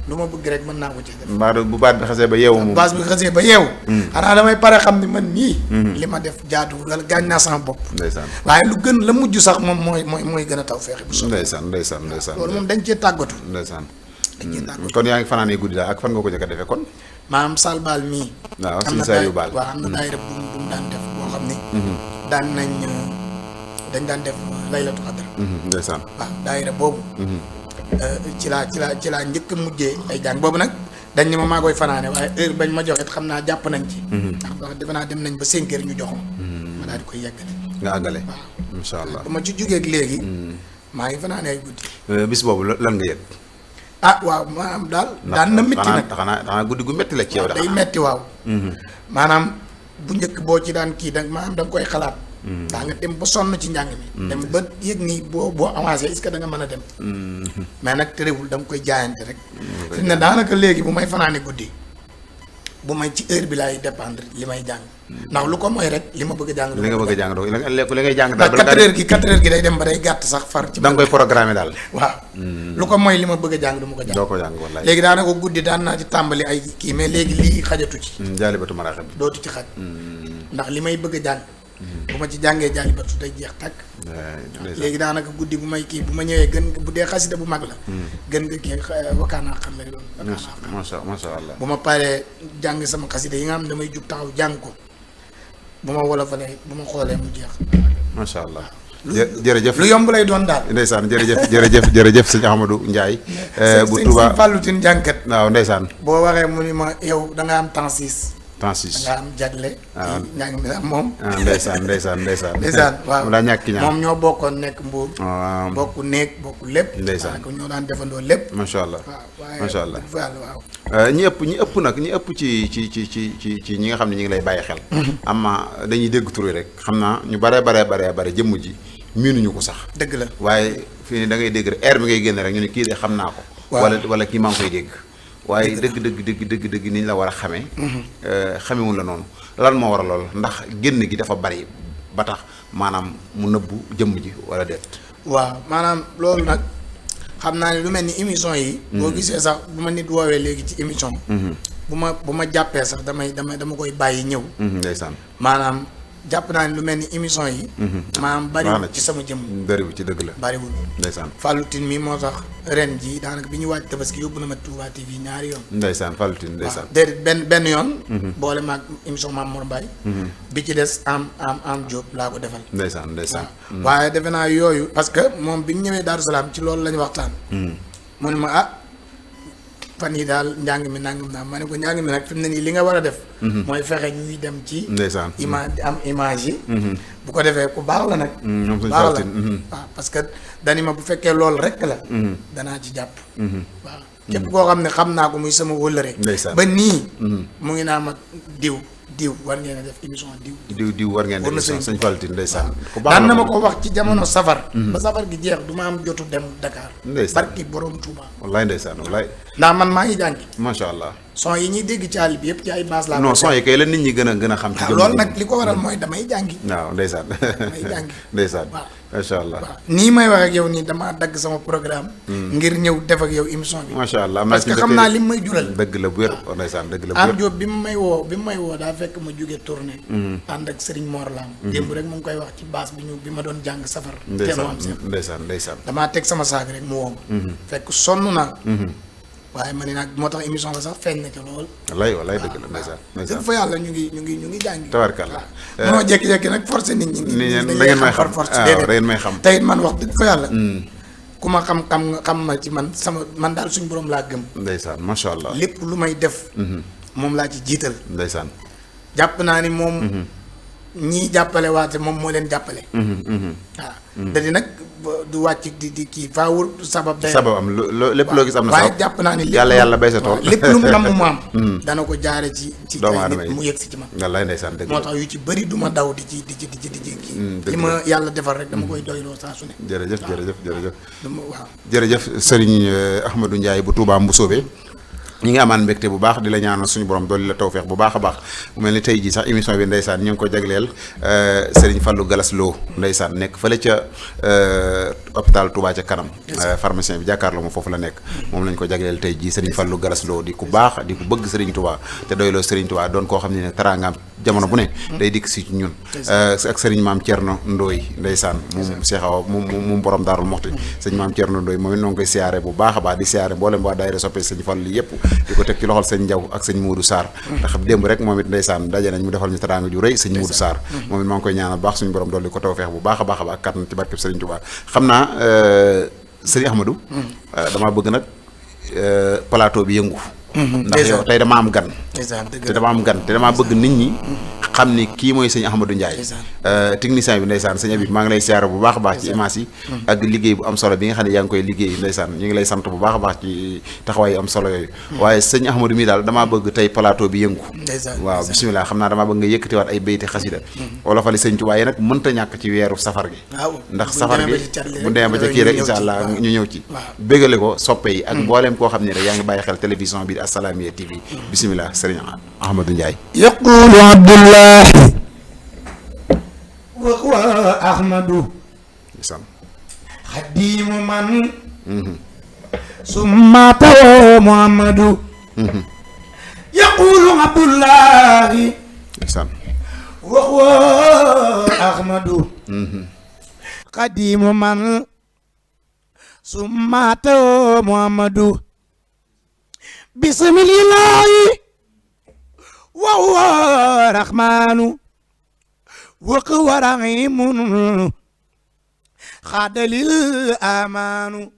lu ma bëgg rek mën naa ko ci def. mbaa bu baat bi xasee ba yeewu moom. baas bi xasee ba yeewu. xanaa damay pare xam ni man nii. li ma def jaaduwul wala gaañ naa sama bopp. ndeysaan waaye lu gën la mujj sax moom mooy gën a taw feexe bu soobee. ndeysaan loolu moom dañ cee tàggatu. ndeysaan dañ cee tàggatu kon yaa ngi fanaanee guddi daal ak fan nga ko jëkk a defee kon. maanaam Sall Baal mii. waaw suñu saa yu baal am na daayira bu mu daan def boo xam ne. dañ daan def laylatu xadar. ndeysaan waaw daayira boobu. ci laa njëkk a mujjee ay jàng boobu nag dañ ne ma maa koy fanaane waaye heure bañ ma joxe xam naa jàpp nañ ci. ndax defe naa dem nañ ba 5 heures ñu jox ma daal di koy yeggale. nga àggale. waaw incha allah ba ma ci jógee léegi. maa ngi fanaane ay guddi. bis boobu lan nga yëg. waaw maanaam daal. daan na métti nag xanaa guddi gu métti la ci yow. day métti waaw. maanaam bu njëkk boo ci daan kii da maanaam da nga koy xalaat. daa nga dem ba sonn ci njàng mi. dem ba yëg ni boo avancé est-ce que da nga mën a dem. mais nag terewul da nga koy jaayante rek. fi ne daanaka léegi bu may fanaane guddi bu may ci heure bi laay dépendre li may jàng. ndax lu ko mooy rek li ma bëgg a jàng. li nga bëgg a jàng li ngay jàng daal. 4 heures gi day dem ba day gàtt sax far. ci da nga koy programmer daal. waaw. lu ko mooy li ma bëgg a jàng du ma ko jàng. doo ko jàng wallaay. léegi daanaka guddi daan naa ci tàmbali ay kii mais léegi lii xajatu ci. jaalibatu maraaxib bi dootu ci xaj. ndax li may bëgg a jàng. bu ma ci jàngee jaalibatu day jeex tàkk. léegi daanaka guddi bu may kii bu ma ñëwee gën bu dee xasida bu mag la. gën nga kii wakaanaa xam lay doon. macha allah. bu ma paree jàng sama xasida yi nga xam ne damay jug taxaw jàng ko bu ma wolofalee bu ma xoolee mu jeex. macha allah. jërëjëf lu yomb lay doon daal. ndeysaan jërëjëf sëñ Ahmadou Ndiaye. bu Touba sëñ Fallou Tine jànkat. waaw ndeysaan. boo waxee mu ni ma yow da nga am temps 6. temps 6 da nga am jagle. waaw njàng mi sax moom. ndeysaan waaw mu daa ñàkk ñaan moom ñoo bokkoon nekk Mbuur. waaw bokk néeg bokk lépp. ndeysaan ñoo daan defandoo lépp. macha allah waaw macha allah waaw. ñi ëpp nag ñi ëpp ci ñi nga xam ne ñi ngi lay bàyyi xel. amma dañuy dégg tur rek xam naa ñu bare jëmm ji miinuñu ko sax. dëgg la waaye fii ne da ngay dégg rek air bi ngay génne rek ñu ne kii de xam naa ko. wala kii maa ngi koy dégg. waaye dëgg ni ñu la war a xamee. xamewul la noonu lan moo war a lool ndax génn gi dafa bari ba tax maanaam mu nëbbu jëmm ji wala déet. waaw maanaam loolu nag xam naa ne lu mel ni émission yi. boo gisee sax bu ma nit woowee léegi ci émission. bu ma jàppee sax dama koy bàyyi ñëw. ndeysaan. maanaam jàpp naa ne lu mel ni émission yi maanaam bariwul ci sama jëm bariwul ci dëgg la bariwul ndeysaan Fallou Tine mi moo tax ren ji daanaka bi ñu wàcc tabaski yóbbu na ma Touba TV ñaari yoon ndeysaan Fallou Tine ndeysaan déedéet benn yoon boole maag émission Mame Mor Mbaye bi ci des am Diop laa ko defal ndeysaan waaye defe naa yooyu parce que moom bi ñu ñëwee Daaru Salaam ci loolu la ñu waxtaan mu ne ma fan yi daal njàng mi nangam naa ma ne ko njàng mi nag fi mu ne nii li nga war a def mooy fexe ñuy dem ci ndeysaan image yi bu ko defee ku baax la nag baax la waaw parce que dani ma bu fekkee loolu rek la danaa ci jàpp waaw képp koo xam ne xam naa ko muy sama wëllëre ba nii mu ngi naa ma diw war ngeen a def émission diw war ngeen def émission sëñ Fallou Tine ndeysaan daan na ma ko wax ci jamono safar ba safar gi jeex du ma am jotu dem Dakar barki borom Touba wallaay ndeysaan wallaay ndax man maa ngi jàngi macha allah son yi ñuy dégg ci àll bi yëpp ci ay baas laa non son yi kay la nit ñi gën a xam ci loolu nag li ko waral mooy damay jàngi waaw ndeysaan damay jàngi ndeysaan waaw macha allah waaw nii may wax ak yow nii damaa dagg sama programme ngir ñëw def ak yow émission bi macha allah parce que xam naa li may jural dëgg la bu wér ndeysaan dëgg la bu wér am Diop bi mu may woo daa fekk ma jóge tournée ànd ak Serigne Mor Lam démb rek mu ngi koy wax ci baas bi ma doon jàng safar ndeysaan damaa teg sama saag rek mu woo fekk sonn naa waaye ma ne nag moo tax émission la sax feeñ na ca lool wallaay dëgg la ndeysaan dëgg fa yàlla ñu ngi jàngi tabarkalla moo jékki-jékki nag forcé nit ñi da ngeen may xam force da ngeen may xam tey man wax dëgg fa yàlla ku ma xam ma ci man daal suñu borom laa gëm ndeysaan macha allah lépp lu may def moom laa ci jiital ndeysaan jàpp naa ni moom ñii jàppale waate moom moo leen jàppale waaw da di nag du wàcc di kii faawul sabab day am lépp loo gis am na waaye jàpp naa ni yàlla bay sa tool lépp lu mu nam mu am dana ko jaare ci doomu aadama yi mu yëg si ci man wallaay ndeysaan dëgg moo tax yu ci bëri du ma daw di ci kii li ma yàlla defal rek dama koy doyloo saa su ne jërëjëf waaw jërëjëf Serigne Ahmadou Ndiaye bu Touba Mbusoobe ñi ngi amaan mbégte bu baax di la ñaanal suñu borom dolli la tawfeex bu baax a baax mu mel ni tey jii sax émission bi ndeysaan ñu ngi ko jagleel Serigne Fallou Galas Lo ndeysaan nekk fële ca hôpital Touba ca kanam pharmacien bi jàkkaarloo moom foofu la nekk moom lañ ko jagleel tey jii Serigne Fallou Galas Lo di ku baax di ku bëgg Serigne Touba te doyloo Serigne Touba doon koo xam ne ne teraangaam jamono bu ne day dikk si ñun ak Serigne Maam Thierno Ndoye ndeysaan moom Cheikh Awa moom borom Daarul Moxti Serigne Maam Thierno Ndoye moom it noo ngi koy siyaare bu baax a baax di siyaare mboolem waa daayira soppee Serigne Fallou li yëpp di ko teg ci loxol sëñ Ndiaw ak sëñ Moudou Sarr ndax démb rek moom it ndeysaan daje nañ mu defal ñu teraanga ju rëy sëñ Moudou Sarr moom it maa ngi koy ñaanal baax suñu borom dolli ko tawfeex bu baax a baax a baax kattan ci barkeb Serigne Touba xam naa sëñ Ahmadou damaa bëgg nag plateau bi yëngu ndax yow tey dama am gan te dama am gan te damaa bëgg nit ñi xam ni kii mooy sëñ Ahmadou Ndiaye technicien bi ndeysaan sëñ Habib maa ngi lay siyaare bu baax a baax ci image yi ak liggéey bu am solo bi nga xam ne yaa ngi koy liggéey ndeysaan ñu ngi lay sant bu baax a baax ci taxawaay am solo yooyu waaye sëñ Ahmadou mi daal damaa bëgg tey plateau bi yëngu waaw bisimilah xam naa damaa bëgg nga yëkkatiwaat ay bayti xasida wala fali sëñ Tuubaa yi nag mënta ñàkk ci weeru safar gi ndax safar gi bu demee ba ca kii rek incha allah ñu ñëw ci bégale ko soppe yi ak mbooleem koo xam ne rek yaa ngi bàyyi xel télévision bi Assalaamy TV bisimilah sëriñ Ahmadou Ndiaye yaqulu Abdullahi wa huwa Ahmadu xadimu man summa tawo Muhammadu yaqulu Abdullahi wa huwa Ahmadu xadimu man summa tawo Muhammadu bismillahi wa huwa rahmanu wa huwa rahimun xaadalil amanu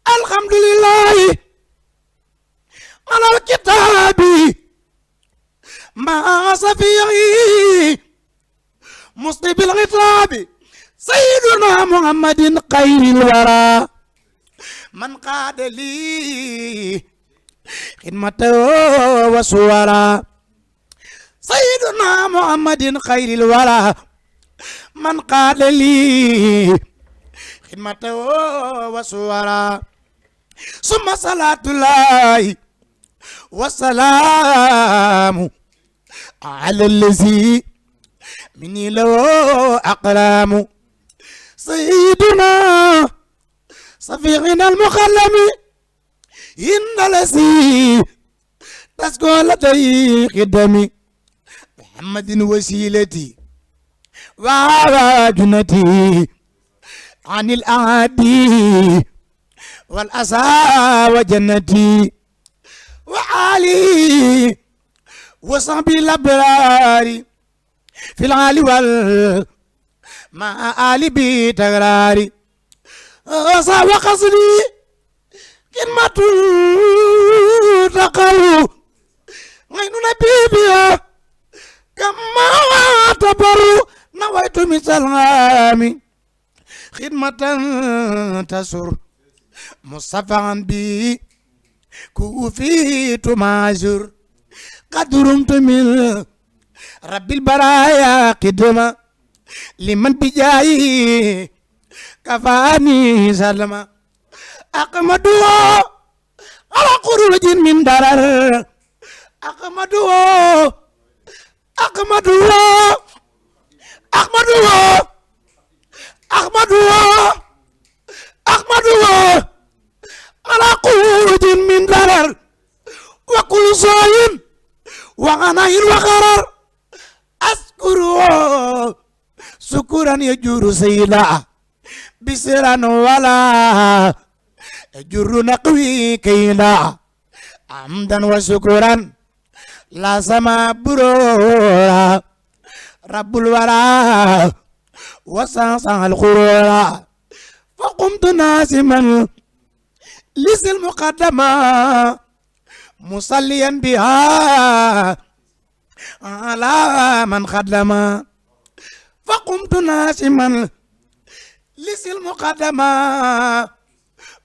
alhamdulillahi alal kitaabi ma safiyi muslibil xitaabi sayyiduna muhammadin xayril wara man xaadali xidmata wa suwara sayyiduna muhammadin xayril wara man xaadali xidmata wa suwara summa salaatullahi wa salaamu ala allazi minni law aqlaamu sayyiduna safiina almuxallami inda lasi tasko latay xidami محمد وسيلتي وجنتي عن الأعادي والأسى وجنتي وعلي وصحبي الأبرار في العالي مع آل بتغراري وقصدي كلمة تقر غين نبيبيا كما تبر نويت مثل غامي خدمة تسر مصطفى بي كوفيت معذور قد رمت من رب البرايا قدما لمن بجاي كفاني سلما أقمدوا على خروج من درر أقمدوا على خروج من درر وكل صايم وغنى وغرر أذكره سكرا يجور سيلا بسرا ولا يجر نقوي كيلا عمدا وشكرا لا سما برورا رب الورى وسانسان الخرورا فقمت ناسما لس المقدمة مصليا بها على من خدما فقمت ناسما لس المقدمة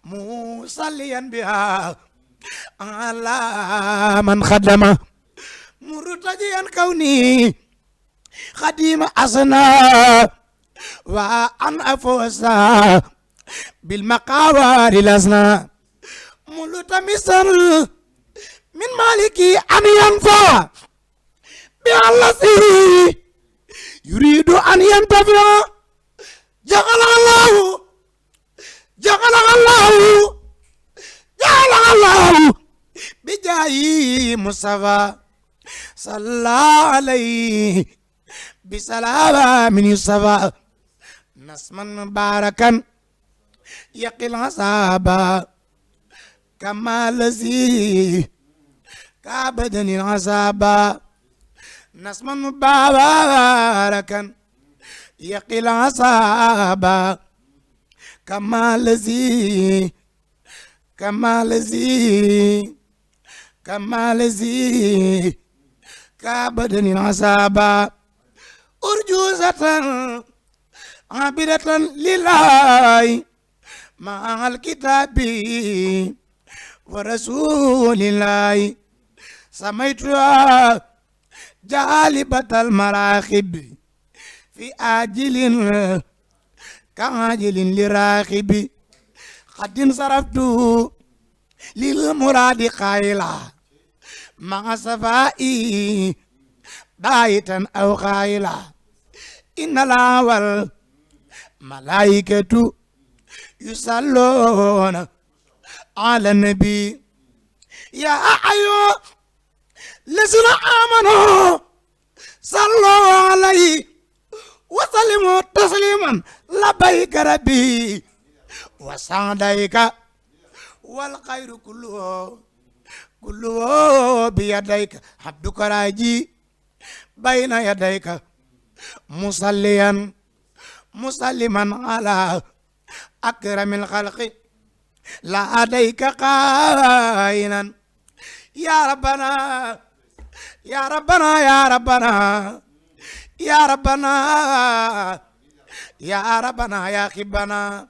مصليا بها على من خدما مرتجيا كوني خديم أسنا وأن أفوسا بالمقاوار لسنا ملتمسا من مالكي أن ينفع بالذي يريد أن ينتفع جعل الله بجاي مصطفى صلى عليه بسلام من يصفى نسما مباركا يقي العصابة كما الذي كابدني العصابة نسما مباركا يقي العصابة كما الذي كابدني العصابة أرجوزة عابدة لله مع الكتاب ورسول الله سميتها جالبة المراخب في آجل كعاجل لراخب قد انصرفت للمراد قائلا مع صفائي بايتا أو قائلا إن الأول ملائكة يصلون على النبي يا أيها الذين آمنوا صلوا عليه وسلموا تسليما لبيك ربي وسعديك والخير كله بيديك عبدك راجي بين يديك مصليا مسلما على أكرم الخلق لا أديك قائلا يا ربنا يا ربنا يا ربنا يا ربنا يا ربنا يا خبنا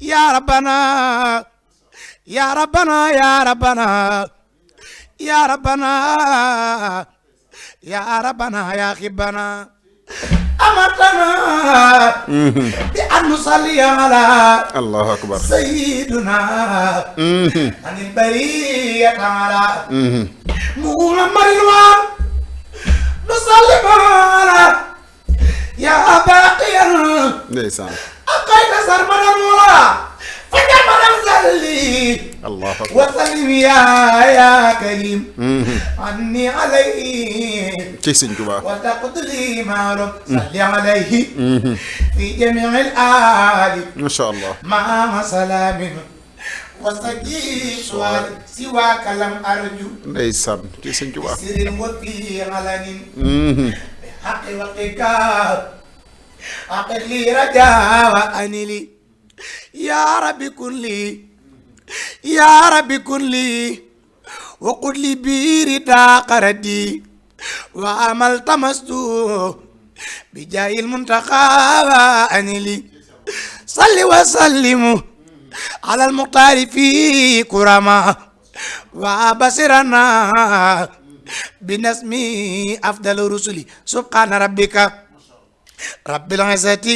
يا ربنا يا ربنا يا ربنا يا ربنا يا ربنا يا خبنا أمرتنا بأن نصلي على الله أكبر سيدنا عن البرية على محمد نصلي على يا باقيا ndeysaan أقيت سرمدا مولا فجر مدام زلي الله أكبر وسلم يا كريم عني عليه ci Sëñ Tuubaa وتقض لي ما رب صل عليه في جميع الآل ما شاء الله مع سلام وسجي سؤال سواك لم أرجو ndeysaan ci Sëñ Tuubaa سر وفي علن بحق وقك أقل لي رجاء وأنلي يا رب كن لي يا رب كن لي وقل لي بيردا قردي وعمل تمستو بجاه المنتقى وأنلي صل وسلم على المختار في كرما وبصرنا بنسمي أفضل الرسل سبحان ربك رب العزة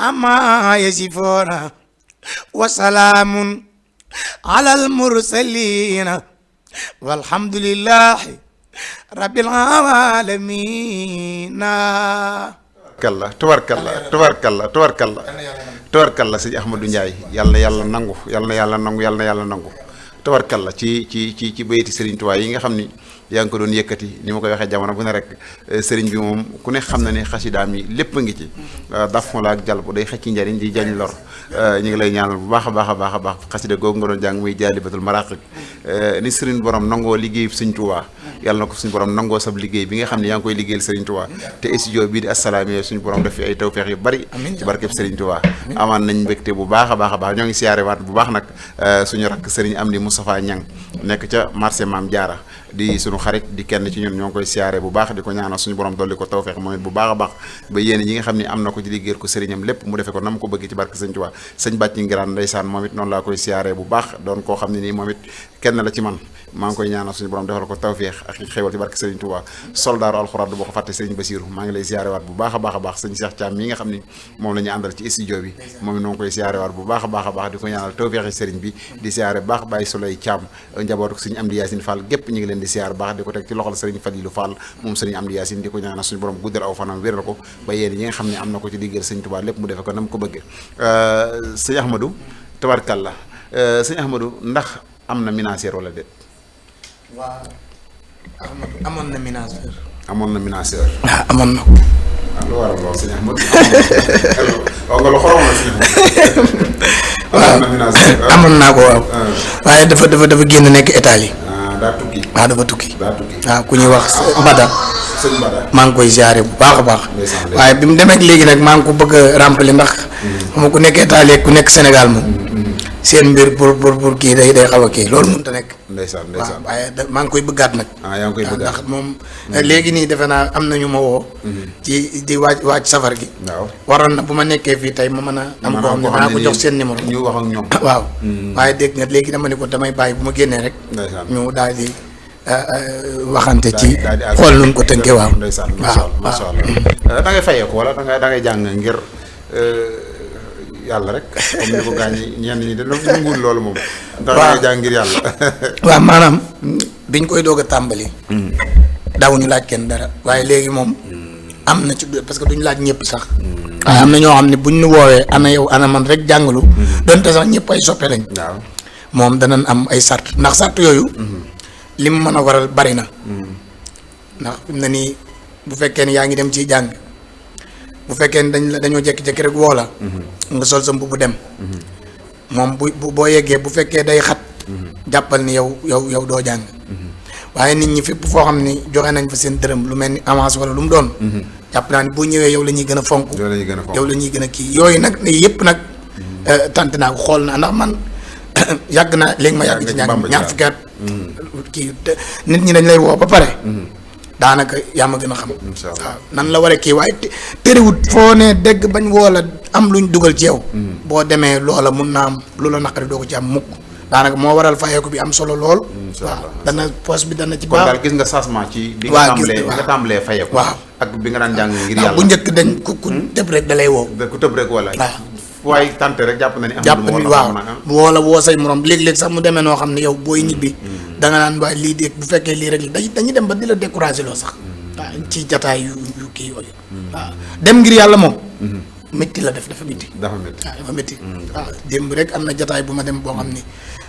أما يصفون وسلام على المرسلين والحمد لله رب العالمين tubarkalla sëñ Ahmadou Ndiaye yàlla na yàlla nangu yàlla na nangu tubarkalla ci bayti Serigne Touba yi nga xam ni yaa ngi ko doon yëkkati ni ma koy waxee jamono bu ne rek Serigne bi moom ku ne xam na ne xasidaam yi lépp a ngi ci daf la ak jàll bu day xëcc njariñ di jañ lor ñu ngi lay ñaanal bu baax a baax xasida googu nga doon jàng muy Jaalibatul Maraqib ni Serigne borom nangoo liggéey Serigne Touba yàlla na ko suñu borom nangoo sab liggéey bi nga xam ne yaa ngi koy liggéeyal Serigne Touba te studio bii di Assalaamy suñu borom def fi ay tawfeex yu bari ci barkeb Serigne Touba amaan nañ mbégte bu baax a baax ñoo ngi siyaare waat bu baax nag suñu rakk Serigne Amdi Moustapha Niang nekk ca marché Maam Jaara di suñu xarit di kenn ci ñun ñoo ngi koy siyaare bu baax di ko ñaanal suñu borom dolli ko tawfeex moom it bu baax a baax ba yéen yi nga xam ne am na ko ci liggéeyal ko sëriñam lépp mu defe ko nam ko bëgg ci barke Serigne Touba sëñ Bàcci Ngiraan ndeysaan moom it noonu laa koy siyaare bu baax doon koo xam ne nii moom it kenn la ci man maa ngi koy ñaanal suñu borom defal ko tawfeex ak xéwal ci barke Serigne Touba soldaaru alxuraan du boo ko fàtte Serigne Bassirou maa ngi lay siyaare waat bu baax a baax sëñ Cheikh Thiam mi nga xam ni moom la ñu àndal ci studio bi moom it noo ngi koy siyaare waat bu baax a baax di ko ñaanal tawfeexi Serigne bi di siyaare baax Baye Souley Thiam njabootu Serigne Amdi Yacine Fall gépp ñu ngi leen di siyaare baax di ko teg ci loxol Serigne Fadilou Fall moom Serigne Amdi Yacine di ko ñaanal suñu borom guddal aw fanam wéral ko ba yéen yi nga xam ne am na ko ci liggéeyal Serigne Touba lépp mu defe ko nam ko bëgge sëñ Ahmadou tabarkalla sëñ Ahmadou ndax am na ménagère wala déet waaw amoon na ménageur. amoon na ménageur. waaw amoon na ko. waaw lu waral lool sëñ Ahmadou. waaw nga lu xorom la sëñ Ahmadou. amoon naa ko waaw. waaye dafa génn nekk Italie. daa tukki. waaw dafa tukki. waaw ku ñuy wax Mbada. sëñ Mbada. maa ngi koy ziare bu baax a baax. waaye bi mu demee ak léegi nag maa ngi ko bëgg a remplir ndax. xam nga ku nekk Italie ku nekk Sénégal moom. seen mbir pour kii day xaw a kii loolu mënut a nekk. ndeysaan waaw waaye maa ngi koy bëggaat nag. yaa ngi koy bëggaat ndax moom. léegi nii defe naa am na ñu ma woo. ci di waaj safar gi. waaw waroon na bu ma nekkee fii tey ma mën a. am koo xam ne maa ko jox seen numéro. ñu wax ak ñoom. waaw. waaye dégg nga léegi dama ne ko damay bàyyi bu ma génnee rek. ñu daal di waxante ci. xool nu ko tënkee waaw. ndeysaan macha allah da ngay fayeeku wala da ngay jàng ngir. yàlla rek comme ni ko gaañ ñenn ñi de nanguwul loolu moom. ndax da ngay jàng ngir yàlla. waaw maanaam biñ koy doog a tàmbali. daawuñu laaj kenn dara waaye léegi moom. am na ci parce que duñ laaj ñëpp sax. waaye am na ñoo xam ne buñ nu woowee ana yow ana man rek jàngalu. donte sax ñëpp ay soppe lañ. waaw moom danañ am ay sart ndax sart yooyu. li mu mën a waral bari na. ndax fi mu ne nii bu fekkee ne yaa ngi dem ci jàng. bu fekkee ne dañoo jékki-jékki rek woo la. nga sol sa mbubb dem. moom boo yeggee bu fekkee day xat. jàppal ni yow doo jàng. waaye nit ñi fépp foo xam ni joxe nañ fa seen dërëm lu mel ni avance wala lu mu doon. jàpp naa ni boo ñëwee yow la ñuy gën a fonk. yow la ñuy gën a kii yooyu nag yëpp nag. tant naa ko xool naa ndax man yàgg naa léegi ma yàgg ci ñaar fukki at. kii nit ñi dañ lay woo ba pare. daanaka yaa ma gën a xam. waaw nan la war a kii waaye tëriwut foo ne dégg bañ woo la am luñ dugal ci yow. boo demee loola mun naa am lu la naqari doo ko ci am mukk. daanaka moo waral fayeeku bi am solo lool. waaw dana poche bi dana ci baax. kon daal gis nga changement ci. bi nga tàmbalee fayeku. waaw ak bi nga daan jàng ngir yàlla. bu njëkk dañ ku tëb rek da lay woo. ku tëb rek wala. waaw waaye tante rek jàpp na ni. jàpp ni waaw woo la woo say morom léeg-léeg sax mu demee noo xam ne yow booy ñibbi. da nga naan waaye lii de bu fekkee lii rek dañuy dem ba di la découragé loo sax. waaw ci jataay yu kii yooyu. waaw dem ngir yàlla moom. métti la def dafa métti. dafa métti waaw dafa métti. waaw démb rek am na jataay bu ma dem boo xam ni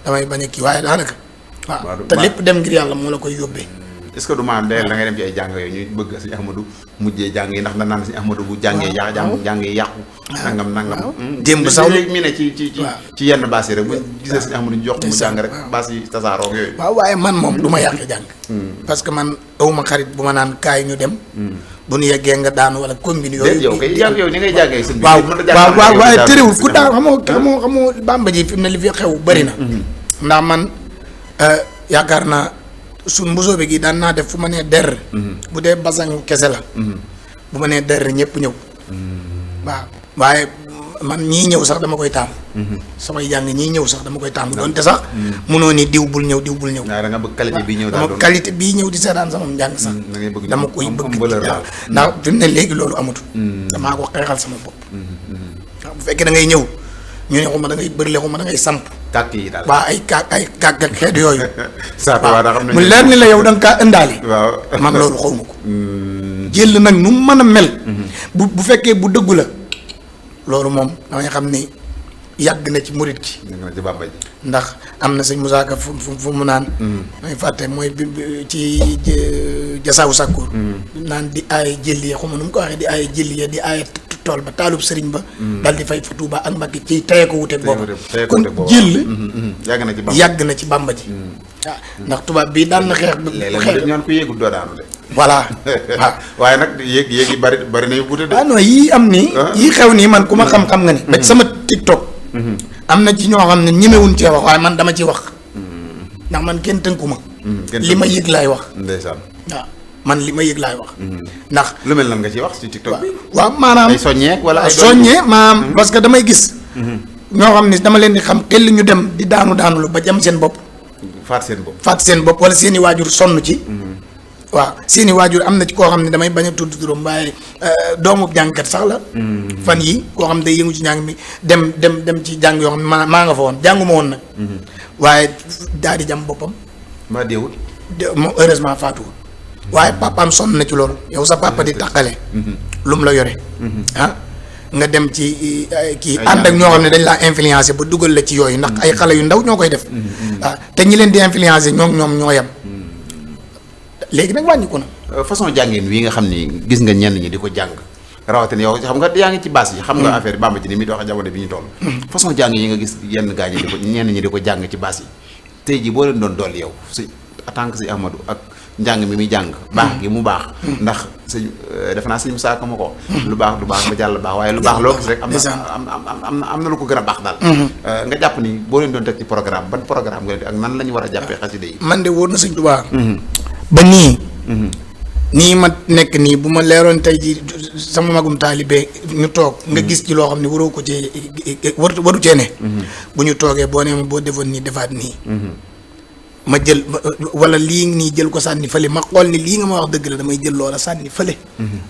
damay bañ a kii waaye daanaka. waaw te lépp dem ngir yàlla moo la koy yóbbee. est-ce que du maanaam da ngay dem ci ay jàng yooyu ñuy bëgg Sëñ Ahmadou mujjee jàng yi ndax da naan Sëñ Ahmadou bu jàngee jàng yi yàqu. nangam. démb sax léegi mi ne ci yenn baas yi rek bu gisee Sëñ Ahmadou ñu jox mu jàng rek baas yi tasaaroo yooyu. waaw waaye man moom du ma yàq jàng. parce que man awuma xarit bu ma naan kaay ñu dem. bu nu yeggee nga daanu wala combine yooyu. yow kay yow ni ngay jàngee sëñ bi. waaw waaye tëriwul ku daan xamoo Bàmba ji fi mu ne li fi xew bëri na. ndax man yaakaar naa suñ mbusoobe gi daan naa def fu ma nee der. bu dee basang kese la. bu ma nee der ñëpp ñëw. waaw waaye man ñii ñëw sax dama koy taamu. samay jàng ñii ñëw sax dama koy taamu doonte sax. munoo ni diw bul ñëw. waaw da nga bëgg qualité bii ñëw daal dama qualité bii ñëw di seetaan sama njàng sax. dama koy bëgg ndax fi mu ne léegi loolu amatul. damaa ko xeexal sama bopp. waaw bu fekkee da ngay ñëw ñu ne xuma da ngay bërile xuma da ngay samp. kàkk yi daal waaw ay kàkk ak xeet yooyu. waaw mu leer ni la yow da nga kaa ëndaale. waaw man loolu xaw ma ko. jël nag nu mu mën a mel. bu fekkee bu dëggu la. loolu moom damay xam ni yàgg na ci murit gi. ndax am na sëñ Moussa Ka fu mu naan. may fàtte mooy bi ci jasaawu sàkkoor. naan di aaye jëlliye xaw ma nu mu ko waxee di aaye jëlliye di aaye tool ba taalub sëriñ ba. dal di fay fa Tuuba ak Mbàkke ci teye ko wuteeg boobu. kon jël yàgg na ci Bàmba ji. waaw ndax tubaab bii daan na xeex. léeg-léeg ñoon ko yéegul doo daanu de. voilà waaw. waaye nag yéeg yi bari nañu wute de. ah non yii am nii. yii xew nii man ku ma xam-xam nga ni. ba sama TikTok. am na ci ñoo xam ne ñemewuñ cee wax waaye man dama ci wax. ndax man kenn tënku ma. li ma yëg laay wax. ndeysaan. waaw man li ma yëg laay wax. ndax lu mel nan nga ci wax ci TikTok bi. waaw maanaam ay soññee wala ay soññee maanaam parce que damay gis. ñoo xam ne dama leen di xam teel ñu dem di daanu lu ba jam seen bopp. faat seen bopp wala seen i waajur sonn ci. waaw seen i waajur am na ci koo xam ne damay bañ a tudd turam waaye doomu jàngkat sax la. fan yi koo xam ne day yëngu ci njàng mi dem ci jàng yoo xam ne maa nga fa woon jànguma woon nag. waaye daal di jam boppam. maa deewul. moom heureusement faatuwul. waaye papaam sonn na ci loolu yow sa papa di tàqale. lu mu la yore. nga dem ci kii ànd ak ñoo xam ne dañ laa influencé ba dugal la ci yooyu ndax ay xale yu ndaw ñoo koy def. waaw te ñi leen di influencé ñoom ñoo yem. léegi nag wàññi ko na. façon jàngeen wi nga xam ni gis nga ñenn ñi di ko jàng rawatina yow xam nga yaa ngi ci baas yi. xam nga affaire Bàmba ji ni mi di wax jamono bi ñu toll. façon jàng yi nga gis yenn gaañ yi di ko ñenn ñi di ko jàng ci baas yi tey jii boo leen doon dolli yow si en tant que si Ahmadou ak njàng mi muy jàng. baax gi mu baax. ndax sëñ defe naa sëñ Musaa Ka ma ko. lu baax du baax ba jàll baax waaye lu baax loo gis rek. am na lu ko gën a baax daal. nga jàpp ni boo leen doon teg ci programme ban programme nga leen di ak nan la ñu war a jàppee xasida yi. man de wóor na sëñ Tuubaa. ba nii ma nekk nii bu ma leeroon tey ji sama magum taalibe ñu toog nga gis ci loo xam ne waroo ko cee waru cee ne. bu ñu toogee boo nee ma boo defoon nii defaat nii. ma jël wala lii nii jël ko sànni fële ma xool ni lii nga ma wax dëgg la damay jël loola sànni fële.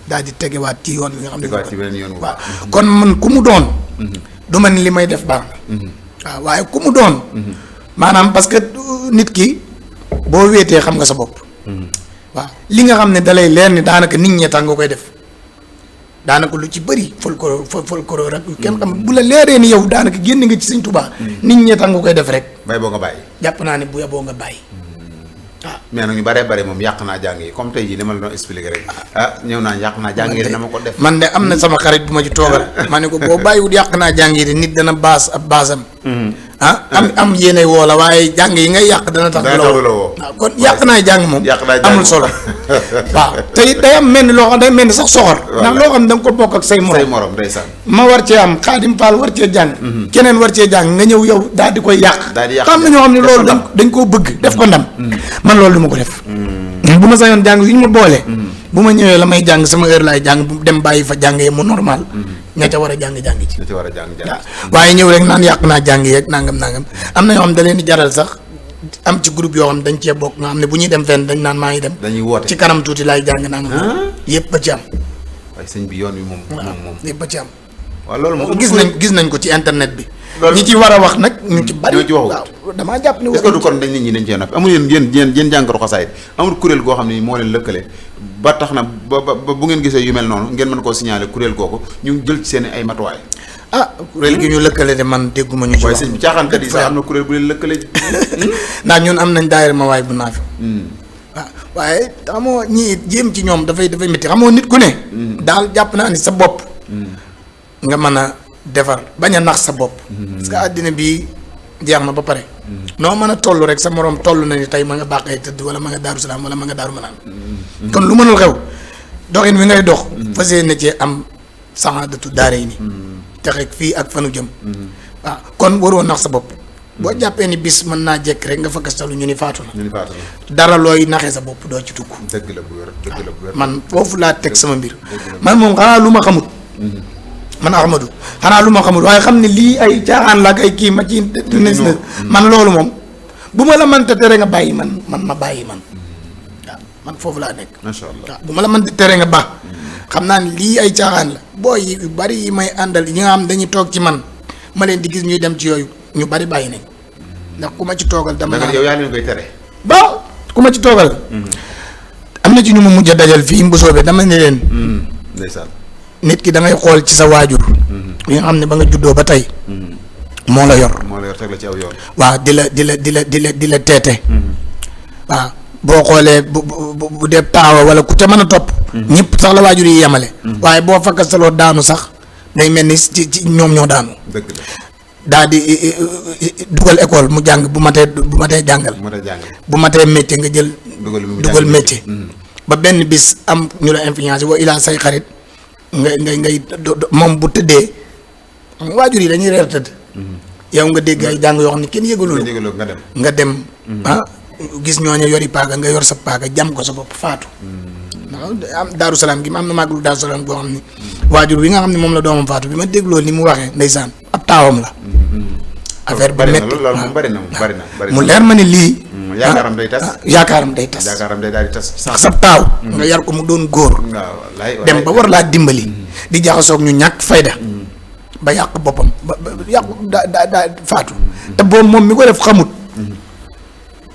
daal di tegewaat ci yoon bi nga xam ne. waaw kon man ku mu doon. du ma ni li may def baax na. waaw waaye ku mu doon. maanaam parce que nit ki boo wéetee xam nga sa bopp. waaw li nga xam ne dalay leer ni daanaka nit ñee tax nga koy def daanaka lu ci bëri folklore rek kenn xam bu la leeree ni yow daanaka génn nga ci Sëñ Tuubaa nit ñee tax nga koy def rek. bay boo nga bàyyi. jàpp naa ne bu yaboo nga bàyyi. waaw mais nag ñu baree bari moom yàq naa jàng yi comme tey jii dama la doon expliquer rek ñëw naa yàq naa jàng yi dama ko def. man de am na sama xarit bu ma ci toogal ma ne ko boo bàyyiwut yàq naa jàng yi de nit dana baas ab baasam. am yéene woo la waaye jàng yi ngay yàq dana tax. waaw kon yàq naay jàng moom. amul solo waaw te it day am mel ni loo xam day mel ni sax soxor. ndax loo xam da nga ko bokk ak say morom ndeysaan ma war cee am Xaadim Faal war cee jàng. keneen war cee jàng nga ñëw yow daal di koy yàq. xam na ñoo xam ne loolu dañ koo bëgg def ko ndam. man loolu du ma ko def. bu ma sañoon jàng yu ñu ma boole. bu ma ñëwee la may jàng sama heure laay jàng bu dem bàyyi fa jàng yee mu normal. ña ca war a jàng ci. ña ca war a jàng waaye ñëw rek naan yàq naa jàng yeeg nangam am na ñoo xam da leen di jaral sax am ci groupe yoo xam dañ cee bokk nga xam ne bu ñuy dem fenn dañ naan maa ngi dem. dañuy woote ci kanam tuuti laay jàng nangam. yëpp ba ci am. waaye sëñ bi yoon wi moom. yëpp ba ci am. waaw loolu moom gis nañ ko ci internet bi. ñi ci war a wax nag ñu ci bari. ñoo ci waxu waaw damaa jàpp ne. est-ce que du kon dañ nit ñi dañ cee noppi amul yéen jàngatu xasaayid amul kuréel goo xam ne moo leen lëkkale ba tax na ba bu ngeen gisee yu mel noonu ngeen mën koo signaler kuréel googu ñu jël ci seen ay matuwaay. kuréel gi ñu lëkkale de man dégguma ñu ci waaye sëñ bi caaxaankat yi sax am na kuréel bu leen lëkkale. ndax ñun am nañ daayira ma waay bu naafi. waaye xamoo ñii jéem ci ñoom dafay métti xamoo nit ku ne. daal jàpp naa ni sa bopp. nga mën a defar bañ a nax sa bopp. parce que àddina bi jeex na ba pare. noo mën a toll rek sa morom toll na ni tey ma nga bàqee tëdd wala ma nga daaru salaam wala ma nga daaru manaan. kon lu mënul xew doxin wi ngay dox. fas yéene cee am saxaadatu daare yi nii. texe fii ak fanu jëm. waaw kon waroo nax sa bopp. boo jàppee ni bis mën naa jekk rek nga fa kastalu ñu ni faatu na. dara looy naxee sa bopp doo ci tukk. dëgg la bu wér dëgg la bu wér. man foofu laa teg sama mbir. man moom xanaa lu ma xamut. man Ahmadou xanaa lu ma xamul waaye xam ne lii ay caaxaan la ak ay kii ma ci man loolu moom bu ma la mënta tere nga bàyyi man ma bàyyi man waaw man foofu laa nekk. macha allah waaw bu ma la mënta tere nga baax xam naa ne lii ay caaxaan la booy yu bari yi may àndal ñi nga xam dañuy toog ci man ma leen di gis ñuy dem ci yooyu ñu bari bàyyi nañ ndax ku ma ci toogal dama naan yow yaa leen koy tere. ba ku ma ci toogal. am na ci ñu ma mujj a dajal fii Mbusoobe dama ne leen. ndeysaan. nit ki da ngay xool ci sa waajur. yi nga xam ne ba nga juddoo ba tey. moo la yor teg la ci aw yoon. waaw di la teete. waaw boo xoolee bu dee taawa wala ku te mën a topp. ñëpp sax la waajur yi yemale. waaye boo fakkasaloo daanu sax day mel ni ci ñoom ñoo daanu. dëgg la. daa di dugal école mu jàng bu matee jàngal. bu matee métier nga jël. dugal métier. ba benn bis am ñu la influencé wa ilaa say xarit. ngay moom bu tëddee waajur yi dañuy reer tëdd. yow nga dégg ay jàng yoo xam ne kenn yëgalul nga dem gis ñooñu yori paaka nga yor sa paaka jam ko sa bopp faatu. am daaru salaam gi ma am na màggalu daaru salaam boo xam ne waajur bi nga xam ne moom la doomam faatu bi ma dégloo ni mu waxee ndeysaan ab taawam la. affaire bi métti bari na mu leer ma ne lii. yaakaaram day tas yaakaaram day daal di tas. sab taaw. nga yar ko mu doon góor. dem ba war laa dimbali. di jaxasoog ñu ñàkk fayda. ba yàq boppam ba yàqu daa faatu. te boobu moom mi ko def xamut.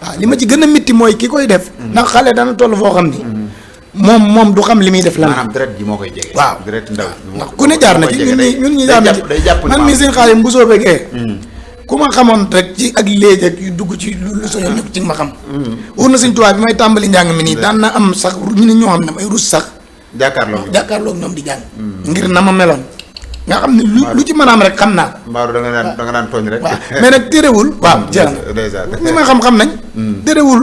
waaw li ma ci gën a métti mooy ki koy def. ndax xale dana toll foo xam ni. moom du xam li muy def lan. maanaam deret ji moo koy jege. waaw deret ndaw ndax ku ne jaar na ci ñun ñi jaar na ci man mii seen xaalis bu soo bëggee. ku ma xamoon rek ci ak léegi ak yu dugg ci lu soo nekk ci ma xam. wóor na Sëñ Tuubaa bi may tàmbali njàng mi nii daan na am sax ñu ne ñoo xam ne may rus sax. jàkkaarloog ñoom di jàng. ngir na ma meloon. nga xam ne lu ci mën a am rek xam naa. Mbaaru da nga daan tooñ rek. waaw mais nag terewul. waaw jeex na ñi ma xam nañ. terewul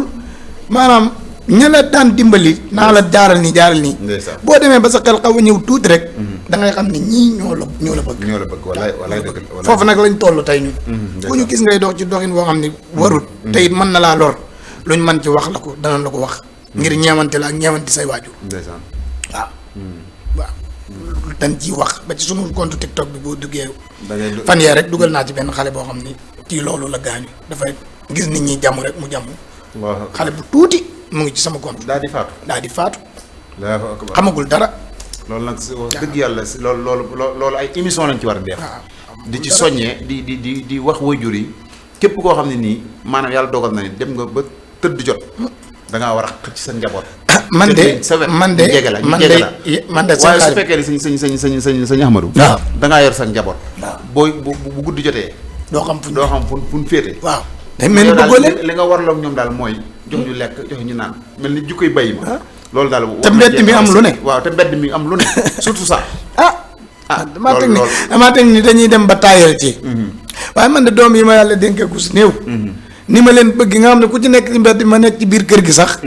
maanaam ña la daan dimbali naa la jaaral nii. boo demee ba sa xel xaw a ñëw tuuti rek. da ngay xam ne ñii ñoo la bëgg. walaay dëgg la foofu nag lañ toll tey ñun. ku ñu gis ngay dox ci doxin boo xam ne warul. te it mën na laa lor luñ mën ci wax la ko danañ la ko wax. ngir ñeewante la ak ñeewante say waajur. waaw. waaw dañ ciy wax ba ci sunu compte TikTok bi boo duggee. fan yee rek dugal naa ci benn xale boo xam ni ci loolu la gaañu dafay gis nit ñi jàmm rek mu jàmm. xale bu tuuti mu ngi ci sama compte. daal di faatu. xamagul dara. loolu nag wax dëgg yàlla si loolu ay émission lañ ci war a def. di ci soññee di wax waajur yi képp koo xam ne nii maanaam yàlla dogal na ni dem nga ba tëdd jot da ngaa war a xëcc sa njaboot. man de waaye su fekkee ni sëñ Ahmadou. waaw da ngaa yor sa njaboot. waaw booy bu guddi jotee. doo xam fu ñu féete. waaw day mel ni bëggoo leen li nga warloog ñoom daal mooy jox ñu lekk jox ñu naan mel ni jukkoy bay ma. loolu daal te mbedd mi am lu ne. waaw te mbedd mi am lu ne surtout ça. damaa teg ni dañuy dem ba taayal ci. waaye man de doom yi ma yàlla dénkee ku si néew. ni ma leen bëgg nga xam ne ku ci nekk ci mbedd ma nekk ci biir kër gi sax.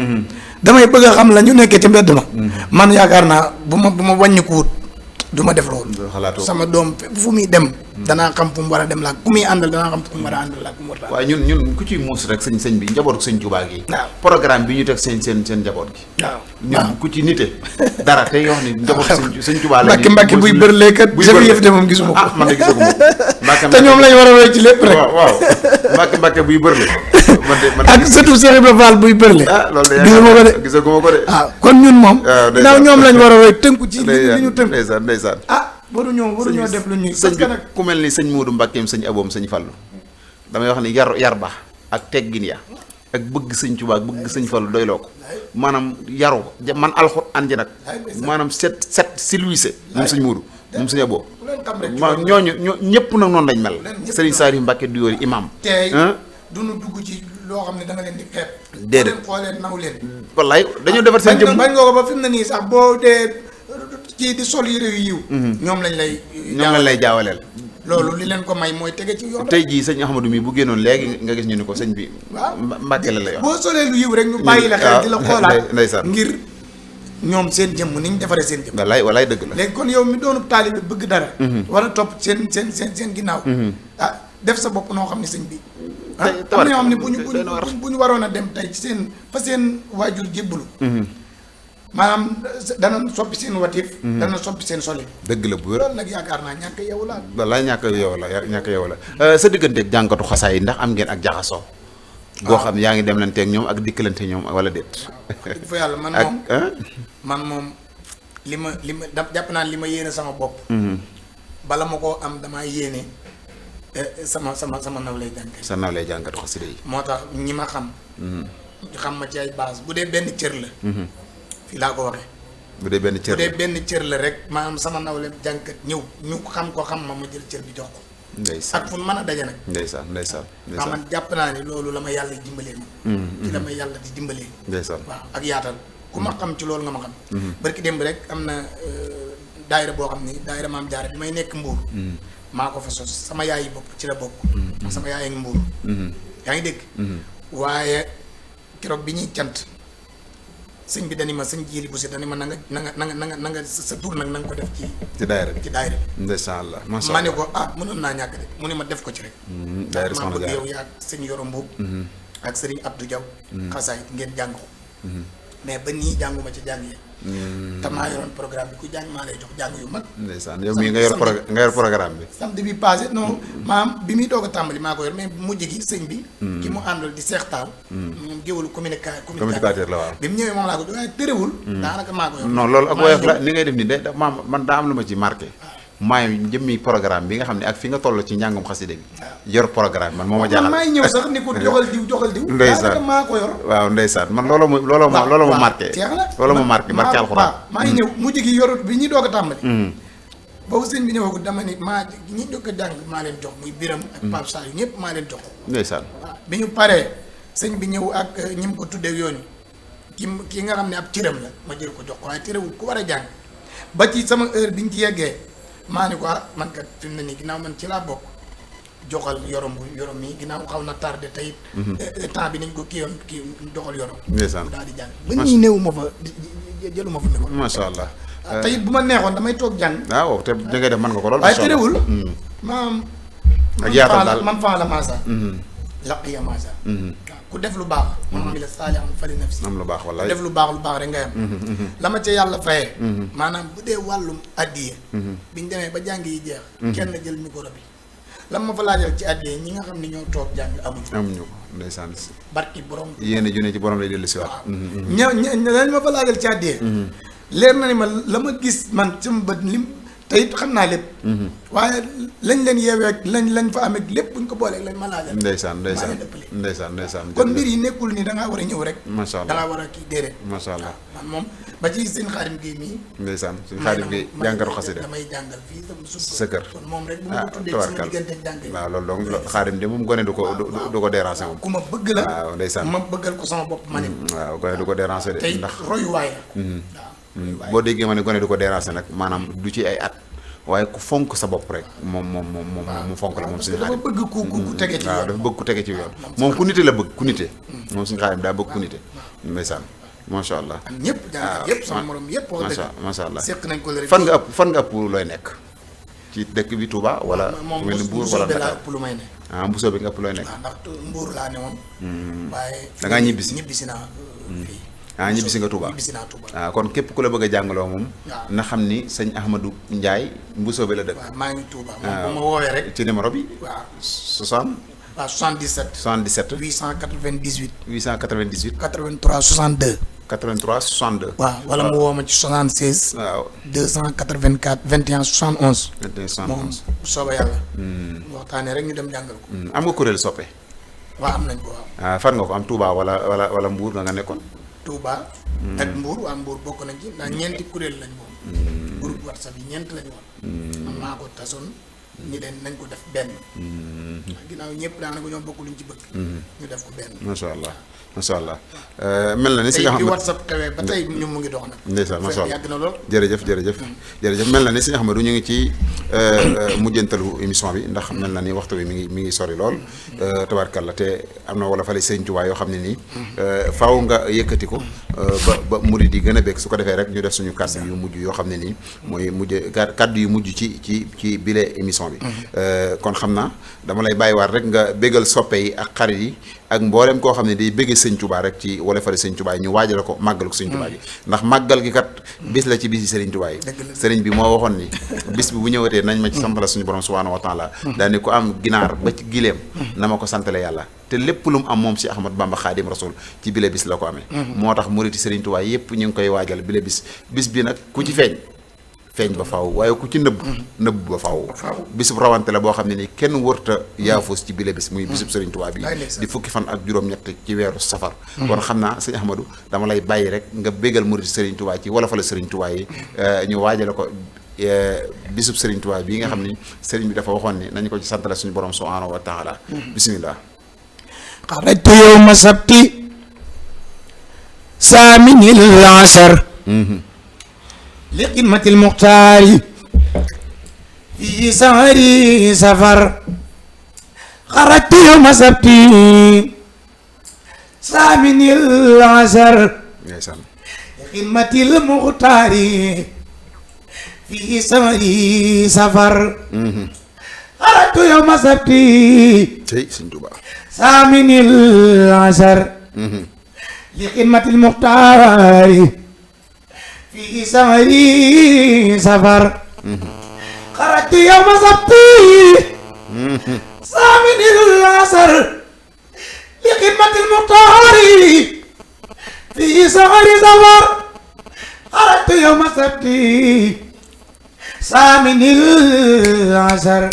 damay bëgg a xam la ñu nekkee ci mbedd ma. man yaakaar naa bu ma wàññi ko wut du ma def loolu. sama doom fu muy dem. danaa xam fu mu war a dem la ku muy àndal danaa xam fu mu war a àndal la ku mu war a. waaye ñun ku ciy muus rek sëñ bi njabootu sëñ Tuubaa gi. waaw programme bi ñu teg seen njaboot gi. waaw ñun ku ci nite dara te yoo xam ne njabootu sëñ Tuubaa la. mbàkki buy bërlee kat. buy bërlee yëf de moom gisuma ko. man de gisuma ko. te ñoom lañ war a roy ci lépp rek. waaw mbàkki buy bërlee. ak surtout Cheikh Ibrahima Fall buy bërlee. loolu de gisuma ko de gisaguma ko de. kon ñun moom. waaw ñoom lañ war a roy tënku ci li ñu tënk. ndeysaan waruñoo def lu ñuy. sëñ bi ku mel ni sëñ Moodu Mbàkkeem sëñ Aboom sëñ Fallu damay wax ni yar ba ak teggin ya ak bëgg sëñ Tuubaa ak bëgg sëñ Fallu doyloo ko maanaam yaru man alxuraan ji nag maanaam set silwise moom sëñ Moodu moom sëñ Abo ma ñooñu ñëpp nag noonu lañ mel sëriñ Saliou Mbacke du yoori imam tey duñu dugg ci loo xam ne da nga leen di xeeb déedéet xoolee naw leen wallaay dañoo defar seen jëmm bañ nga ko ba fi mu ne nii sax boo dee kii di sol yére yu yiw ñoom lañ lay jaawaleel loolu li leen ko may mooy tege ci yoon tey jii sëñ Ahmadou mi bu génnoon léegi nga gis ñu ni ko sëñ bi waaw Mbàkke la lay wax boo solee lu yiw rek ñu bàyyi la xel di la xoolaat ndeysaan ngir ñoom seen jëmm ni ñu defaree seen jëmm wallaay dëgg la léegi kon yow mi doonub taalibe bëgg dara war a topp seen ginnaaw def sa bopp noo xam ne sëñ bi am na ñoo xam ne bu ñu waroon a dem tey ci seen waajur jébbalu maanaam dana soppi seen watif dana soppi seen soli dëgg la bu wér loolu nag yaakaar naa ñàkk yow la wallaay ñàkk yow la sa digganteeg jànkatu xasaay yi ndax am ngeen ak jaxasoo goo xam ne yaa ngi dem lanteeg ñoom ak dikkalante ñoom wala déet fa yàlla man moom li ma jàpp naa li ma yéene sama bopp bala ma koo am damaa yéene sama naw lay jànkat sa naw lay jànkatu xasida yi moo tax ñi ma xam ma ci ay base bu dee benn cër la fii laa ko waxee bu dee benn cër la rek maanaam sama naw leen jànkat ñëw ñu xam ko xam ma jël cër bi jox ko ndeysaan ak fu mën a daje nag ndeysaan man jàpp naa ni loolu la ma yàlla dimbalee ma ci la ma yàlla di dimbalee ndeysaan waaw ak yaatal ku ma xam ci loolu nga ma xam barki démb rek am na daayira boo xam ni daayira maam jaara bi may nekk Mbuur maa ko fa sos sama yaayi bopp ci la bokk ndax sama yaay ngi Mbuur yaa ngi dégg waaye keroog bi ñuy cant sëñ bi dani ma sëñ jiili bu si dani ma na nga sa tur nag na nga ko def ci daayira bi ndeysaan Allah ma ne ko mënoon naa ñàkk de mu ne ma def ko ci rek daayira maa bëgg yow yaa sëñ Yoro Mbuub ak sëriñ Abdou Diaw xasaay ngeen jàng ko mais ba nii jànguma ci jàng yi te maa yoroon programme bi ku jàng maa lay jox jàng yu mag ndeysaan yow mii nga yor programme bi samedi bi passé non maam bi muy doog a tàmbali maa ko yor mais mujj gi sëñ bi ki mu àndal di Seex Taal moom géwalu communicateur la waaw bi mu ñëwee moom laa ko waaye tërëwul daanaka maa ko yor non loolu ak woyof la ni ngay def ni de man daa am lu ma ci marqué maay jëmmi programme bi nga xam ne ak fi nga toll ci njàngum xasida bi yor programme man moo ma jaaxal maay ñëw sax ni ko joxal diw ndeysaan maa ko yor waaw ndeysaan man loolu ma marqué loolu ma marqué barke alxuraan maa ngi ñëw mujj gi yorut bi ñuy doog a tàmbali boobu sëñ bi ñëwagul dama ni ñi doog a jàng maa leen jox muy Biram ak Pape Sall yu ñëpp maa leen jox ndeysaan waaw bi ñu paree sëñ bi ñëw ak ñi mu ko tuddee yoon ki nga xam ne ab cëram la ma jël ko jox ko waaye terewul ku war a jàng ba ci sama heure bi ñu ci yeggee maa ni ko man kat fi mu ne nii ginnaaw man ci laa bokk joxal yorom mi ginnaaw xaw na tardé tey temps bi nañ ko kii joxal yorom ndeysaan daal di jàng ba ñuy néew ma fa jëluma fa micro masha Allah te it bu ma neexoon damay toog jàng waaw te da ngay def mën nga ko lool waaye terewul maam ak yaatal daal man faa la maasa laqiya maasa ku def lu baax moom mi la saali am fali nafsi am lu baax wallaay def lu baax rek ngay am la ma ca yàlla fayee maanaam bu dee wàllum addiye biñ demee ba jàng yi jeex kenn jël micro bi la ma fa laajal ci addiye ñi nga xam ne ñoo toog jàng amuñu ko ndeysaan barki borom yéene ju ne ci borom lay dellu si waat lañ ma fa laajal ci addiye leer na ni ma la ma gis man sama bët lim te it xam naa lépp waaye lañ leen yeewee lañ fa amee lépp buñ ko boolee lañ ma laajal ndeysaan kon mbir yi nekkul ni da ngaa war a ñëw rek masha Allah da ngaa war a kii déedéet masha Allah man moom ba ci seen Xaadim Géey mii ndeysaan seen Xaadim Géey jàngaru xasida damay jàngal fii sa kër kon moom rek bu ma ko tuddee sama diggante jàng yi waaw loolu donc Xaadim de moom gone du ko déranger moom ku ma bëgg la waaw ndeysaan ma bëggal ko sama bopp ma ne waaw gone du ko déranger de tey ndax royuwaay la boo déggee ma ne gone du ko déranger nag maanaam du ci ay at waaye ku fonk sa bopp rek moom mu fonk la moom suñu Xaadim dafa bëgg ku tege ci yoon waaw dafa bëgg ku tege ci yoon moom ku nite la bëgg ku nite moom suñu Xaadim daa bëgg ku nite ndeysaan masha Allah ñëpp jàng yëpp sama morom yëpp masha Allah seq nañ ko la fan nga ëpp looy nekk ci dëkk bi Touba wala mel ni Mbuur wala Dakar lu may ne Mbusoo bi nga ëpp looy nekk ndax Mbuur laa ne woon waaye da ngaa ñibbisi naa fii ñibbisi nga Touba kon képp ku la bëgg a jàngaloo moom na xam ni sëñ Ahmadou Ndiaye Mbusoo bi la dëkk maa ngi Touba bu ma woowee rek ci numéro bi waaw 77 898 83 62 waaw wala mu woo ma ci 76 waaw 284 21 71 21 moom sooba yàlla waxtaanee rek ñu dem jàngal ko am nga kuréel soppe waaw am nañ ko waaw. fan nga ko am Touba wala Mbour nga nekkoon. Touba. ak Mbour waa Mbour bokk nañ ci ndax ñeenti kuréel lañ moom. groupe WhatsApp yi ñeent lañ woon. man maa ko tasoon ñi leen nañ ko def benn. ginnaaw ñëpp daanaka ñoo bokk luñ ci bëgg. ñu def ko benn. macha allah macha allah mel na ni si nga xam ne WhatsApp tawee ba tey ñu mu ngi dox nag. ndeysaan macha allah yàgg na lool. jërëjëf mel na ni si nga xam ne ñu ngi ci mujjantalu émission bi ndax mel na ni waxtu bi mi ngi sori lool tabarkalla te am na wala fale Sëriñ Tuubaa yoo xam ne nii faaw nga yëkkati ko ba murid yi gën a bekk su ko defee rek ñu def suñu kàddu yu mujj yoo xam ne nii mooy kàddu yu mujj ci bile émission bi kon xam naa dama lay bàyyiwaat rek nga bégal soppe yi ak xarit yi ak mboolem koo xam ne day bëggee Sëñ Tuubaa rek ci wala fari Sëñ Tuubaa yi ñu waajal ko màggal ko Sëñ Tuubaa gi ndax màggal gi kat bis la ci bis yi Sëriñ Tuubaa yi sëriñ bi moo waxoon ni bis bi bu ñëwatee nañ ma ci sampala suñu borom subhaanahu wa taala daane ko am ginaar ba ci gileem na ma ko santale yàlla te lépp lu mu am moom si Ahmad Bamba Xaadim Rasul ci bile bis la ko amee moo tax muriti Sëriñ Tuubaa yépp ñu ngi koy waajal bile bis bi nag ku ci feeñ ba faaw waaye ku ci nëbb ba faaw bisub rawante la boo xam ne ni kenn wërta yaafus ci bile bis muy bisub Sëriñ Tuubaa bi di fukki fan ak juróom-ñett ci weeru safar kon xam naa sëñ Ahmadou dama lay bàyyi rek nga bégal murid Sëriñ Tuubaa ci wala fa la Sëriñ Tuubaa yi ñu waajale ko bisub Sëriñ Tuubaa bii nga xam ni sëriñ bi dafa waxoon ni nañu ko ci santale suñu borom subhaanahu wa taala bismillah xarajtu yawma sabti saaminil ashar لقمة المختار في سهر سفر خرجت يوم سبت ثامن العشر لقمة المختار في سهر سفر خرجت يوم سبت ثامن العشر لقمة المختار في سهري سفر خرجت يوم سبتي ثامن العصر لخدمة المختار في سهري سفر خرجت يوم سبتي ثامن العصر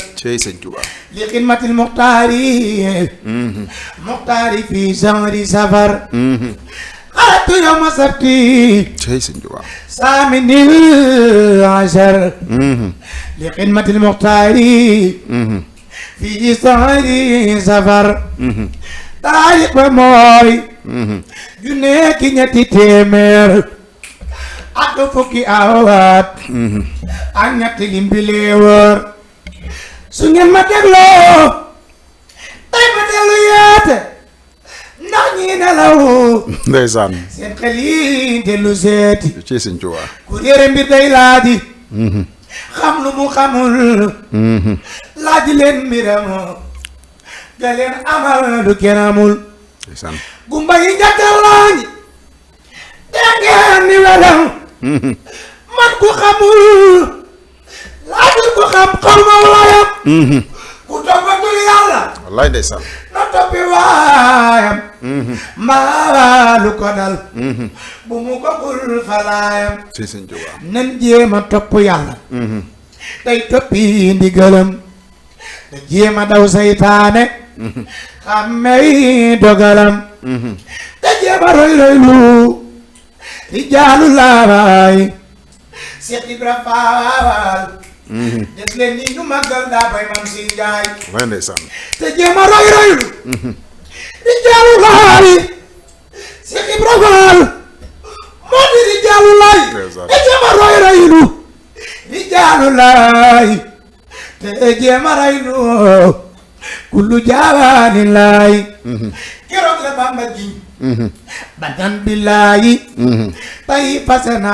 لخدمة المختار مختار في سهري سفر خرجت يوم سبتي ثامن العشر لخدمة المختار في سهر سفر تاريخ بموي جنيك نيتي تيمير ak fukki awaat ak ñetti lim bi lee wër su ngeen ma dégloo tey ma dellu yaate ndax ñi nelaw ndeysaan seen xel yi dellu seeti ci Sëñ Tuubaa ku réere mbir day laaji xam lu mu xamul laaji leen mbiram ga leen amal lu kenn amul ndeysaan gumba yi njàkkal laañi dengeen ni welam man ku xamul laajul ku xam xaw ma waayam ku toppatul yàlla wallaay ndeysaan na toppi waayam mbaa lu ko dal bu mu ko bul falaayam ci Sëñ Tuubaa nan jéem a topp yàlla tey toppi ndigalam te jéem a daw saytaane xàmmey dogalam te jéem a roy roylu rijaalu laay Seex Ibra Faal def leen ni ñu màggal daa bay mam si njaay wallaay ndeysaan te jéem a roy roylu rijaalu laay Seex Ibra Faal moo di rijaalu laay te jéem a roy roylu rijaalu laay te jéem a roylu kullu jaawaani laay keroog la Bamba giñ banan billaayi tay fasana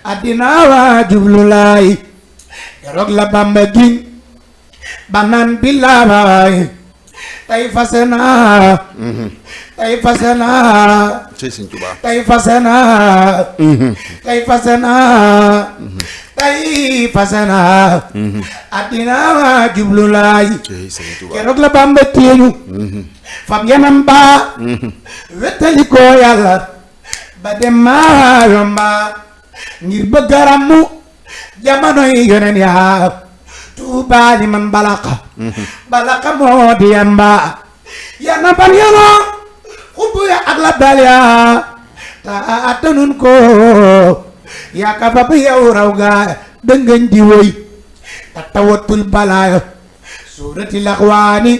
addina waa jublu laay keroog la Bamba giñ banan billaayi tay fasana tay fasana ci Sëñ Tuubaa tay fasana tay fasana tay fasana addina waa jublu laay ci Sëñ Tuubaa keroog la Bamba téeñu fam yanam baa wettali ko yàlla ba dem maa yomba ngir bëgg a ràmmu jamonoy yonen yaa tuuba li man balaka balaka moo di yan mbaa ya nampal yàlla xubbu ya ak la dal ya ta atanun ko yaa ka fa yow raw gaa dëngañ di woy ta tawatul balaaya suurati laxwaani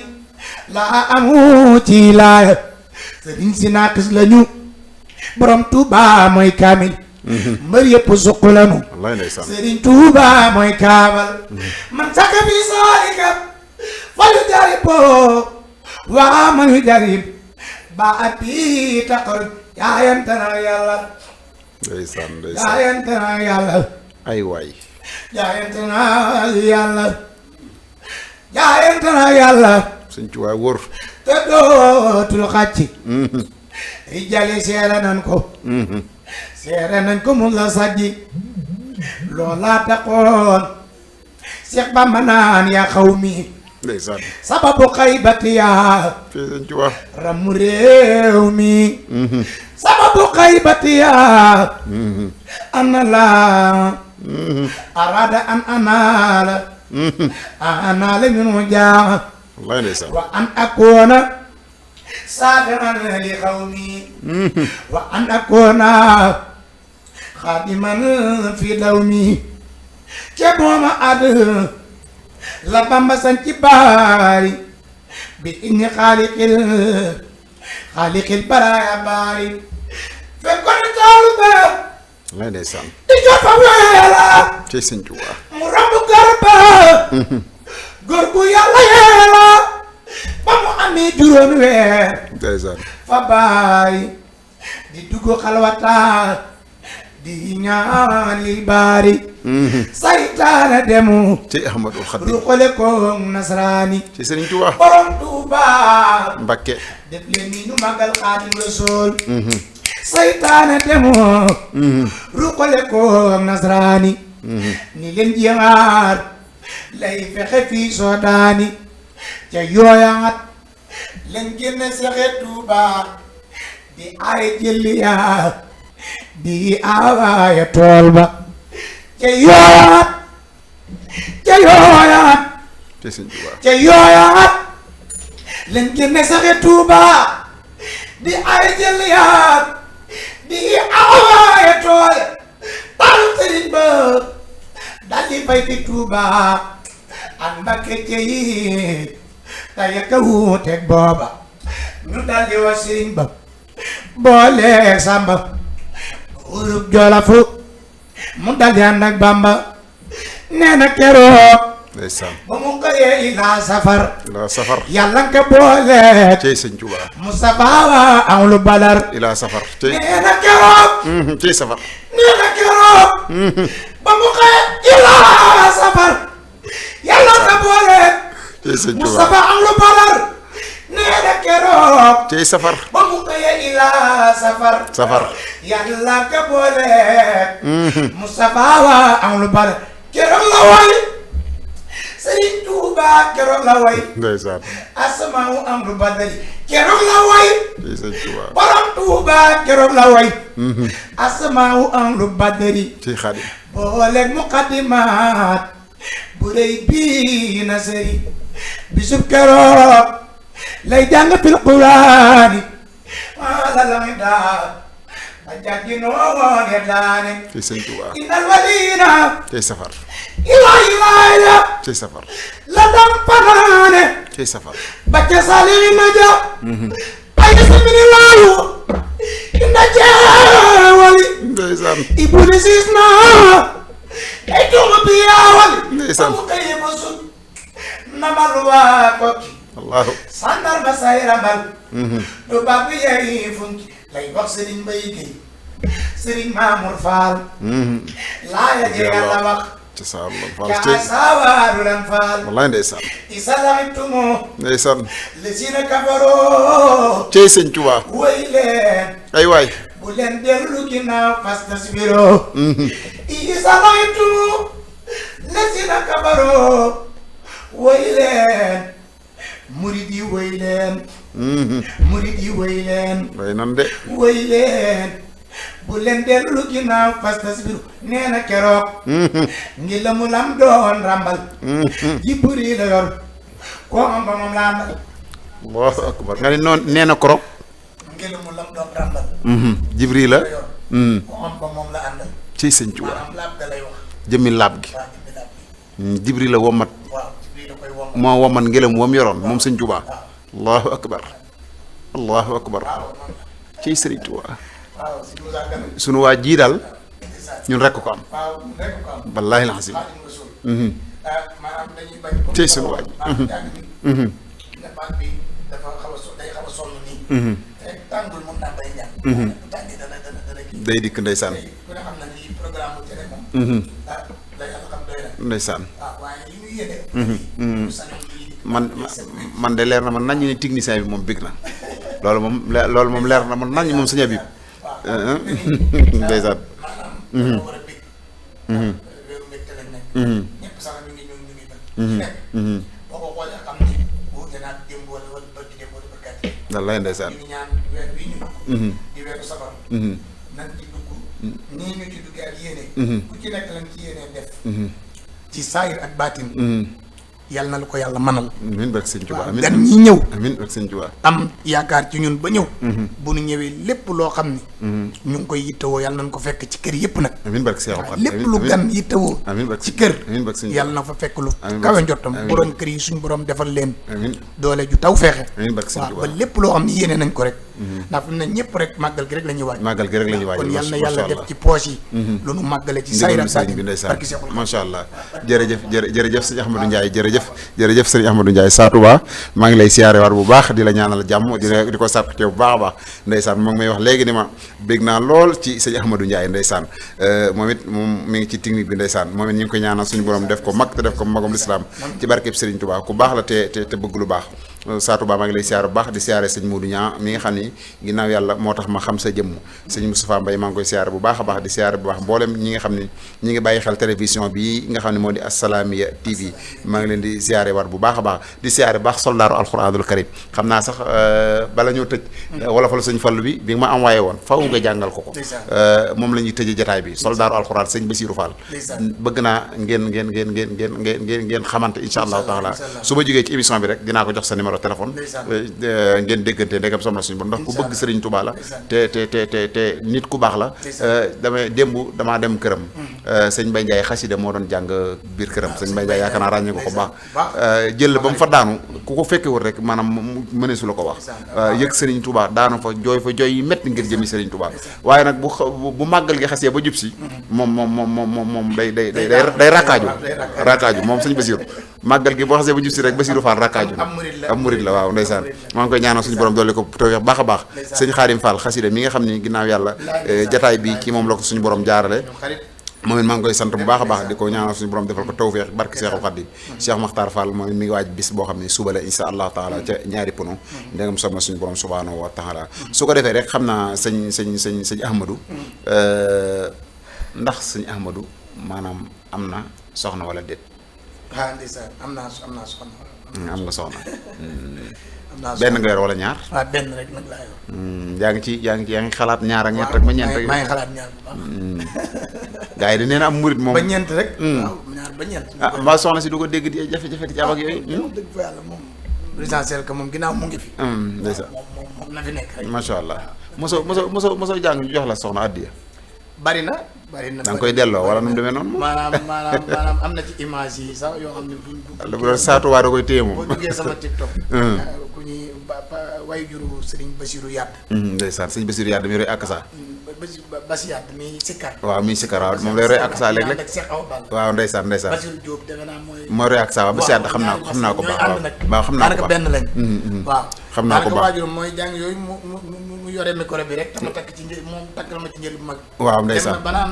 la amu ci laaya sëriñ si naaqis lañu borom Tuuba mooy kaamil mbër yëpp suq lañu sëriñ Tuuba mooy kaabal man saka fi saalika fayu jarib waa mayu jarib ba at bi taqar jaayante na yàlla jaayante na yàlla ay waay jaayante na yàlla jaayante na yàlla sëñ Tuubaa wóor te dootul xàcc rijali seere nañ ko seere nañ ko mun la sajji loola taxoon Seex Bamba naan yaa xaw mi ndeysaan sababu xaybati yaa fii sëñ Tuubaa ramu réew mi sababu xaybati yaa ana la arada an anaala anaala minu jaa wallaay ndeysaan wa an akoona saafiran li xawmi wa an akoona xaadiman fi dawmi ke mooma ad la Bamba san ci baari bi inni xaaliqil baraaya baari fekkoon taalu ba wallaay ndeysaan di jot fa weela ci sëñ Tuubaa mu rambu garba góor gu yàlla yeela ba mu amee juróomi weer ndeysaan fa baay di dugg xalwata di ñaan li baari saytaana demu ci Ahmadul Xadim ruxale ko nasraani ci sëriñ Tuubaa borom Tuuba Mbakke def leen ni ñu magal Xaadim Rasuul saytaana demu ruxale ko nasraani ni leen jéemaar lay fexe fii soodaani ca yooyaat leen génne Seex Tuuba di ay jëliya di awaaya tool ba ca yooyaat ci sëñ Tuubaa ca yooyaat leen génne Seex Tuuba di ay jëliya di awaaya tool taal sëriñ ba daldi fay fi Tuuba ak Mbakke yi tey ka wuuteeg booba ñu daldi wa sëriñ ba boole Samba urub Jolofu mu daldi ànd ak Bamba nee na keroog ndeysaan ba mu xëyee ilaa safar ilaa safar yàlla nga boole ci sëñ Tuubaa Mustafa am lu badar ilaa safar ci nee na keroog ci safar nee na keroog ba mu xëyee ilaa safar yàlla nga boole ci sëñ Tuubaa Mustafa am lu badar nee na keroog ci safar ba mu xëyee ilaa safar safar yàlla nga boole Mustafa am lu badar keroog la way Sëriñ Tuuba keroog la way ndeysaan asmaaw am lu badari keroog la way ci sëñ Tuubaa borom Tuuba keroog la way asmaaw am lu badari ci Xaadim booleeg muqaddimaat bu rëy bii na sëri bisub keroog lay jàng fil quraani wala la mi daa ba jàggi noon ya daane ci sëñ Tuubaa innal waliina ci safar ilaaya ci safar la dam fanaane ci safar ba ca sali ma ja bay sa mini laayu inda jeewali ndeysaan ibuli siis na ay tuuma bi yaawali ndeysaan mu xëye ba sut namal waa kokki allahu sàndar ma say rambal du bàbb yeyi funki lay wax Sëriñ Mbay Géy Sëriñ Maamur Faal laaya je Yàlla wax ci Saalum Faal yaa ci saawaaru lan faal wallaay ndeysaan isalaxitumu ndeysaan lesina kafaroo ci sëñ Tuubaa woy leen ay waay bu leen dellu ginnaaw fastasbiroo isalaxitumu lesina kafaroo woy leen murid yi woy leen murid yi woy leen way nan de woy leen bu leen dellu ginnaaw fastasbiru nee na keroog ngi la mu lam doon rambal Jibril la yor koo am ba moom laa ndal Allahu akbar nga ne noonu nee na korog. ngelamu lam doon ràmbal. Jibril la. mu am ba moom la àndal. ci sëñ Tuubaa maanaam laab ga lay wax. jëmmi laab gi. waaw jëmmi laab gi. Jibril la womat. waaw Jibril la koy womat. moo womat ngelam wam yoroon moom sëñ Tuubaa. Allahu akbar. Allahu akbar. ci sëriñ Tuubaa. waaw si Moussa Gana. sunu waa jii daal ñun rekk ko am. waaw rek ko am. wallaahi laxasim. maanaam dañuy bañ. ci sunu waa ji. nga baat bi dafa xaw a day xaw a sonn nii. te tàngul moom naa bay ñaan. bu tàngee dana kii. day dikk ndeysaan. ku ne xam na ni programme mu télé moom. la yàlla xam doy na. ndeysaan. waaye li muy yéene. man de leer na ma nañ ni technicien bi moom bég na loolu moom leer na ma nañ moom sëñ Habib. ndeysaan. maanaam. war a bég. wéeru mbégte lañ nekk. ñëpp sax ñu ngi bëgg. boo ko xoolee xam ni wuute naa démb wala bëgg démb wala bëggaat yi. wallaay ndeysaan. ñu ngi ñaan weer bii ñu dugg. di weeru safar. nañ ci dugg. nii ñu ci duggee ak yéene. ku ci nekk lañ ci yéene def. ci saayir ak baatin. yàlla na la ko yàlla manal. amiin barke sëñ Tuubaa amiin gan ñi ñëw. amiin barke sëñ Tuubaa. am yaakaar ci ñun ba ñëw. bu nu ñëwee lépp loo xam ni. ñu ngi koy yittewoo yàlla nañ ko fekk ci kër yëpp nag. amiin barke Seexul Xadiim lépp lu gan yittewoo. amiin barke ci kër. amiin barke sëñ yàlla na fa fekk lu amiin kawe barke njottam amiin borom kër yi suñu borom defal leen. amiin doole ju taw feexe. amiin barke sëñ waaw Tuubaa. ba lépp loo xam ni yéene nañ ko rek. ndax fi mu ne ñëpp rek màggal gi rek la ñuy waaj. màggal gi rek la ñuy waaj. kon yàlla na yàlla def ci poche yi. lu nu màggale ci sayra sëriñ bi ndeysaan barki Seexul macha allah jërëjëf sëñ Ahmadou Ndiaye jërëjëf sëñ Ahmadou Ndiaye Sa Touba maa ngi lay siyaare war bu baax di la ñaanal jàmm di ko sàpp ci bu baax a baax ndeysaan moom may wax léegi ni ma bég naa lool ci sëñ Ahmadou Ndiaye ndeysaan moom it moom mi ngi ci technique bi ndeysaan moom it ñu ngi koy ñaanal suñu borom def ko mag te def ko magam lislaam ci barkeb Sëriñ Touba ku baax la te bëgg lu baax Sa Touba maa ngi lay siyaare bu baax di siyaare sëñ Modou Niang mi nga xam ni ginnaaw yàlla moo tax ma xam sa jëmm sëñ Moustapha Mbaye maa ngi koy siyaare bu baax a baax di siyaare bu baax mboolem ñi nga xam ni ñi ngi bàyyi xel télévision bi nga xam ne moo di Assalaamy TV maa ngi leen di siyaare war bu baax a baax di siyaare bu baax soldaaru alxuraanul karim xam naa sax bala ñoo tëj wolofal sëñ Fallu bi nga ma envoyé woon faw nga jàngal ko moom la ñuy tëjee jataay bi soldaaru alxuraan sëñ Bassirou Fall bëgg naa ngeen xamante insha allahu taala su ma jógee ci émission bi rek dinaa ko jox sa numéro téléphone ngeen déggante ndegam som na suñu bon ndax ku bëgg Sëriñ Tuubaa la te nit ku baax la damaa dem këram sëñ Mbaye Ndiaye xasida moo doon jàng biir këram sëñ Mbaye Ndiaye yaakaar naa ràññee ko baax jël ba mu fa daanu ku ko fekkewul rek maanaam mëneesu la ko wax yëg Sëriñ Tuubaa daanu fa jooy yi métti ngir jëmi Sëriñ Tuubaa waaye nag bu màggal gi xasee ba jub si moom day rakkaaju moom sëñ Bassirou màggal gi boo xasee ba jub si rek Bassirou Fall rakkaaju am murid la waaw ndeysaan maa ngi koy ñaanal suñu borom doole ko tawfeex baax a baax sëñ Xaadim Fall xasida mi nga xam ni ginnaaw yàlla jataay bi ci moom la ko suñu borom jaarale moom it maa ngi koy sant bu baax a baax di ko ñaanal suñu borom defal ko tawfeex barke Seexul Xadiim Cheikh Makhtar Fall moom it mi ngi waaj bis boo xam ne suba la insha allahu taala ca ñaari pono ndegam sob na suñu borom subhaanahu wa taala su ko defee rek xam naa sëñ Ahmadou ndax sëñ Ahmadou maanaam am na soxna wala déet ndeysaan am naa soxna am nga soxna benn nga yor wala ñaar waaw benn rek nag laa yor yaa ngi xalaat ñaar ak ñett rek ba ñeent rek maa ngi xalaat ñaar bu baax gars yi di nee na am murit moom ba ñeent rek waaw ñaar ba ñeent mbaa soxna si du ko dégg di jafe-jafe di ci am ak yooyu dëgg fa yàlla moom présidentiel que moom ginnaaw mu ngi fi ndeysaan moom na fi nekk rek macha allah mosoo jàng ñu jox la soxna addiya bari na da nga koy delloo wala nu mu demee noonu maanaam am na ci image yi sax yoo xam ne buñ Sa Touba da koy téye moom boo duggee sama TikTok ku ñuy way juru Sëriñ Bassirou Yadd ndeysaan sëñ Bassirou Yadd mi roy ak sa Bassi Yadd mi sikkar waaw mi sikkar waaw moom lay roy ak sa léeg-léeg waaw ndeysaan Bassirou Diop defe naa mooy roy ak sa waaw Bassi Yadd xam naa ko baax waaw xam naa ko baax benn lañ waaw xam naa ko baax waajur mooy jàng yooyu mu yore micro bi rek dama takk ci njël moom takk na ma ci njël bu mag waaw ndeysaan banaan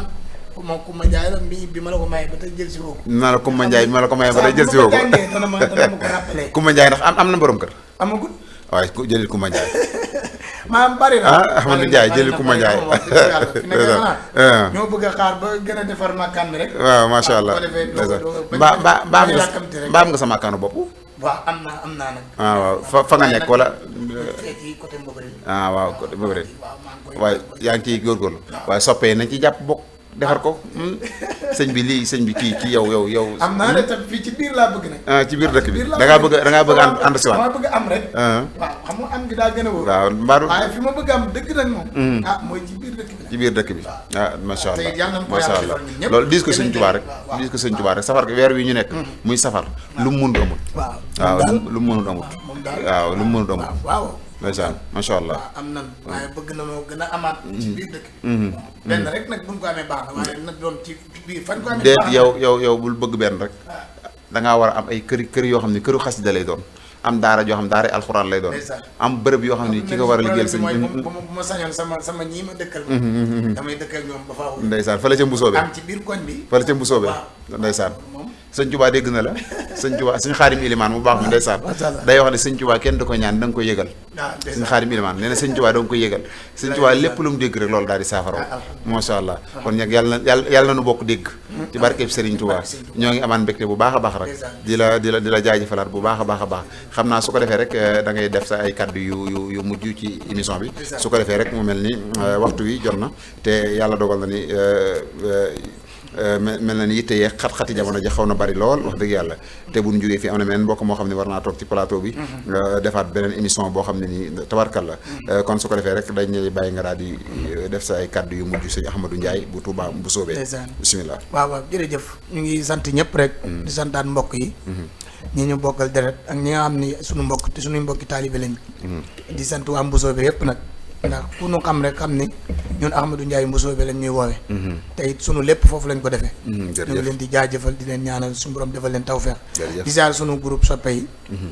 moom Kumba Njaay la bi ma la ko maye ba tey jël si woo ko naa la Kumba Njaay bi ma la ko maye ba tey jël si woo ko dana ma ko rappelé Kumba Njaay ndax am na borom kër amagul waaye jëlil Kumba Njaay maanaam bari na Ahmadou Ndiaye jëlil Kumba Njaay ñoo bëgg a xaar ba gën a defar makkaan bi rek waaw macha allah mbaa am nga sa makkaanu bopp waaw am naa nag waaw fa nga nekk wala ci côté Mbobéré waaw côté Mbobéré waaye yaa ngi ciy góorgóorlu waaye soppee nañ ci jàpp bokk defar ko sëñ bi lii sëñ bi kii yow am naa ne tam fii ci biir laa bëgg nag. ci biir dëkk bi da ngaa bëgg ànd si waat. dama bëgg am rek. waaw xam nga am gi daa gën a wóor. waaw mbaaru waaye fi ma bëgg am dëgg nag moom. mooy ci biir dëkk bi. ci biir dëkk bi macha te yàlla na ko macha yàlla allah defal ñun ñëpp. loolu diis ko sëñ Tuubaa rek diis ko sëñ Tuubaa rek safar weer wi ñu nekk muy safar lu mu mënut amut. waaw lu mu mënut amut. waaw lu mu mënut amut. waaw ndeysaan macha allah. waaw am nan waaye bëgg na moo gën a amaat ci biir dëkk bi. benn rek nag buñ ko amee baax na waaye na doon ci biir fan ko amee déet baax na. yow bul bëgg benn rek da ngaa war a am ay kër yoo xam ne këru xasida lay doon am daara joo xam ne daara alxuraan lay doon am bërëb yoo xam ne ki nga war a liggéeyal sëñ bu ma sañoon sama ñii ma dëkkal damay dëkkal ñoom ba faaw ndeysaan fële ca mbusoobe am ci biir koñ bi fële ca mbusoobe ndeysaan sëñ Tuubaa dégg na la sëñ Tuubaa sëñ Xaadim Ilimaan mu baax mi ndeysaan day wax ne sëñ Tuubaa kenn du ko ñaan da nga koy yëgal sëñ Xaadim Ilimaan nee na sëñ Tuubaa da nga koy yëgal sëñ Tuubaa lépp lu mu dégg rek loolu daal di saafara macha allah kon nag yàlla na nu bokk dégg ci barkeeb Sëriñ Tuubaa ñoo ngi amaan mbégte bu baax a baax rek di la jaajëfalaat bu baax a baax xam naa su ko defee rek da ngay def sa ay kaddu yu mujj ci émission bi su ko defee rek mu mel ni waxtu wi jot na te yàlla dogal na ni mel na ni yitte yee xat-xati jamono ji xaw na bari lool wax dëgg yàlla te bu ñu jógee fii am na meneen mbokk moo xam ne war naa toog ci plateau bi defaat beneen émission boo xam ne nii tabarkal la kon su ko defee rek dañ lay bàyyi nga daal di def sa ay kaddu yu mujj sëñ Ahmadou Ndiaye bu Touba bu soobee bisimilah waaw jërëjëf ñu ngi sant ñëpp rek di santaat mbokk yi ñi ñu bokkal deret ak ñi nga xam ni suñu mbokk te suñuy mbokki taalibe lañ di sant waa Mbusoobe yëpp nag ndax ku nu xam rek xam ni ñun Ahmadou Ndiaye Mbusoobe lañ ñuy woowe te it sunu lépp foofu lañ ko defee ñu ngi leen di jaajëfal di leen ñaanal suñu borom defal leen tawfeex di siyaar sunu groupe soppe yi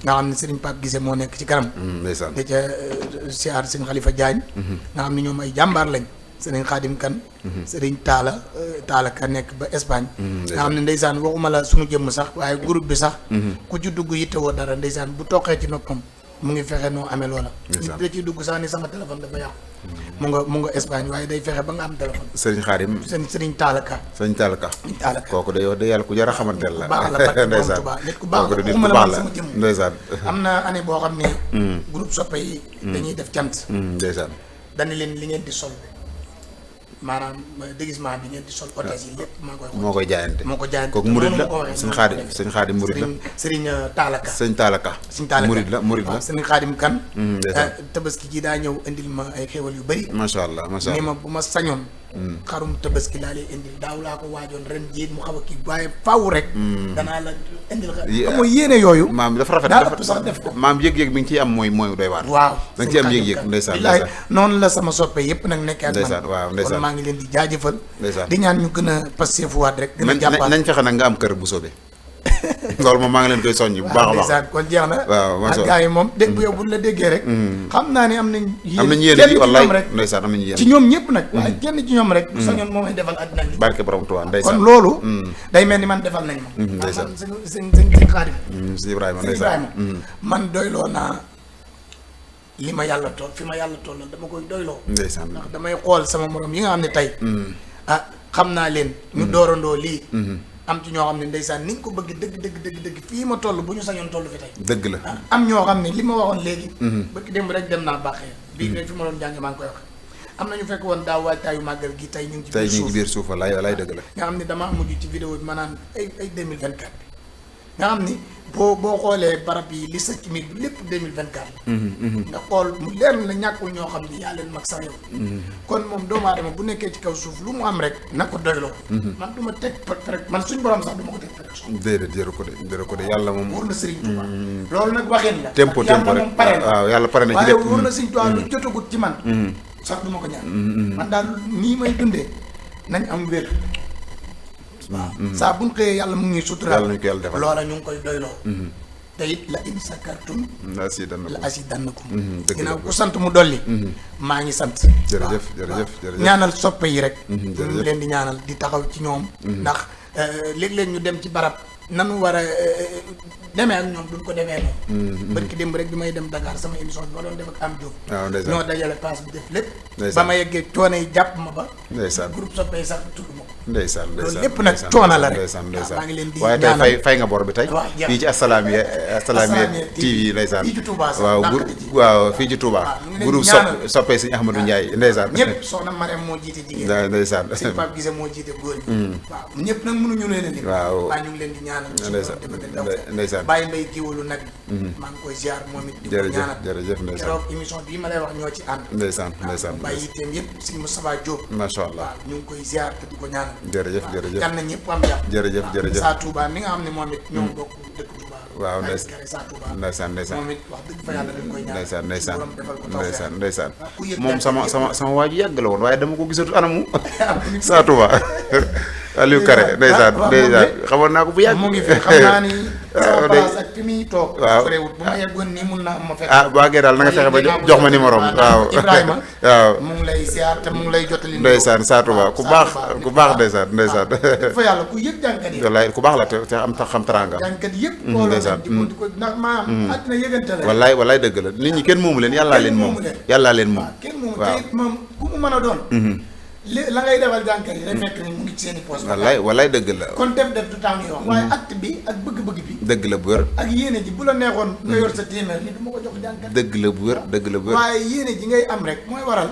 nga xam ne Serigne Pape Guissé moo nekk ci kanam da ca siyaar Serigne Khalifa Diagne nga xam ne ñoom ay jàmbaar lañ Serigne Khadim Kane Serigne Talla Ka nekk ba Espagne nga xam ne ndeysaan waxuma la suñu jëmm sax waaye groupe bi sax ku ci dugg yitte woo dara ndeysaan bu toqee ci noppam mu ngi fexe noo amee loola da ciy dugg sax ni sama téléphone dafa yàqu mu nga Espagne waaye day fexe ba nga am téléphone Serigne Khadim Serigne Talla Ka Serigne Talla Ka kooku day wax de yàlla ku jar a xamante la baax la ndeysaan nit ku baax la nit ku waxuma la baax man la sama jëmm ndeysaan am na année boo xam ne groupe soppe yi dañuy def cant ndeysaan dana leen li ngeen di sol maanaam déguisement bi ngeen di sol hôtesse yi lépp moo koy jaayante kooku murid la sëñ Xaadim murid la Serigne Talla Ka sëñ Talla Ka murid la waaw Serigne Khadim Kane tabaski ji daa ñëw indil ma ay xéwal yu bëri macha allah macha ni allah ma bu ma sañoon xarum tabaski laa lay indil daaw laa ko waajoon ren jiit mu xaw a kii waaye faaw rek danaa la indil mooy yéene yooyu maam dafa rafet daa ëpp sax def ko maam yëg-yëg bi nga ciy am mooy doy waar waaw da nga ci am yëg-yëg ndeysaan bilaay noonu la sama soppe yëpp nag nekkee ak ndeysaan man waaw kon ndeysaan maa ngi leen di jaajëfal ndeysaan di ñaan ñu gën a passeefuwaat rek gën a jàppaat nañ fexe nag nga am kër bu soobee loolu moom maa ngi leen koy soññ bu baax a baax ndeysaan kon jeex na waaw ak gars yi moom dégg yow buñ la déggee rek xam naa ni am nañ yéen kenn ci wallaay ñoom rek ndeysaan am nañu yéen ci ñoom ñëpp nag waaye kenn ci ñoom rek sañoon moo may defal àddina li barke borom Tuubaa ndeysaan kon loolu day mel ni man defal nañ ma ndeysaan man sëñ Xaadim si Ibrahima sëñ ndeysaan Ibrahima man doyloo naa li ma yàlla toll fi ma yàlla toll dama koy doyloo ndeysaan ndax damay xool sama morom yi nga xam ne tey xam naa leen ñu doorandoo lii am ci ñoo xam ne ndeysaan niñ ko bëgg dëgg fii ma toll bu ñu sañoon toll fi tey dëgg la am ñoo xam ne li ma waxoon léegi bëgg démb rek dem naa baaxee bii rek fi ma doon jànge maa ngi koy wax am na ñu fekk woon daaw waajtaayu màggal gi tey ñu ngi ci biir suuf walaay dëgg la nga xam ne damaa mujj ci vidéo bi ma naan ay 2024 bi nga xam ni boo xoolee barab yi li sëcc mi lépp 2024 nga xool mu leer na ñàkkul ñoo xam ni yaa leen mag sax yow kon moom doomu aadama bu nekkee ci kaw suuf lu mu am rek na ko doyloo man du ma teg man suñ borom sax du ma ko teg pression déedéet jëru ko de yàlla moom wóor na Serigne Touba loolu nag waxeen la tempo rek waaw yàlla pare na ci lépp waaye wóor na Serigne Touba lu jotagut ci man sax du ma ko ñaan man daal nii may dundee nañ am wér waaw saa buñ xëyee yàlla mu ngi suturaal yàlla nañ ko yàlla defal loola ñu ngi koy doyloo te it la in sakartum la azidannakum ginnaaw ku sant mu dolli maa ngi sant jërëjëf ñaanal soppe yi rek ñu leen di ñaanal di taxaw ci ñoom ndax léeg-léeg ñu dem ci barab nanu war a demee ak ñoom duñ ko demee noonu barki démb rek bi may dem Dakar sama émission bi ma doon def ak am Diop ñoo dajale paas bi def lépp ba ma yeggee coono yi jàpp ma ba ndeysaan groupe soppe yi sax tudd ma ko ndeysaan loolu lépp nag coono la rek. ndeysaan maa ngi leen di waaye tey fay nga bor bi tey. waaw fii ci Assalaamy TV ndeysaan. fii ci Touba sax waaw waaw fii ci Touba. groupe soppee sëñ Ahmadou Ndiaye ndeysaan. ñëpp soxna Marème moo jiite jigéen. ndeysaan. sëñ Pape Guissé moo jiite góor ñi. waaw ñëpp nag mënuñu leen a lim. waaw ñu ngi leen di ñaanal. ndeysaan Baye Mbaye Géwalu nag. maa ngi koy ziar moom it di ko ñaanal. jërëjëf ndeysaan. keroog émission bii ma lay wax ñoo ci ànd. ndeysaan bàyyi yitteem yëpp sëñ Moustapha Diop. macha allah waaw ñu ngi koy ziar te di ko ñaanal. jërëjëf yal na ñëpp am jàpp. jërëjëf Saa Touba mi nga xam ne moom it ñoo bokk dëkk Touba. waaw ndeysaan moom it wax dëgg fa yàlla dañ koy ñaanal. ndeysaan moom sama waa ji yàgg la woon waaye dama ko gisatu anamu Saa Touba Aliou Kare ndeysaan xamoon naa ko bu yàgg mu ngi fi xam naa ni sama place ak fi muy toog sorewut bu ma yeggoon nii mun naa am ma fekk bu àggee daal na nga fexe ba jox ma numéro waaw Ibrahima waaw mu ngi lay ziar te mu ngi lay jottali ndeysaan Saa Touba ku baax ndeysaan fa yàlla ku yëg jànkat yi wallaay ku baax la te am tax xam teraanga jànkat yëpp ndeysaan di ko ndax maam àddina yëgante la wallaay dëgg la nit ñi kenn moomu leen yàllaa leen moom kenn moomu te moom ku mu mën a doon la ngay defal jànkat yi day fekk ni mu ngi ci seen i poste wallaay dëgg la kon def du temps ñuy wax waaye acte bi ak bëgg-bëgg bi dëgg la bu wér ak yéene ji bu la neexoon nga yor sa téeméer ni du ma ko jox jànkat dëgg la bu wér waaye yéene ji ngay am rek mooy waral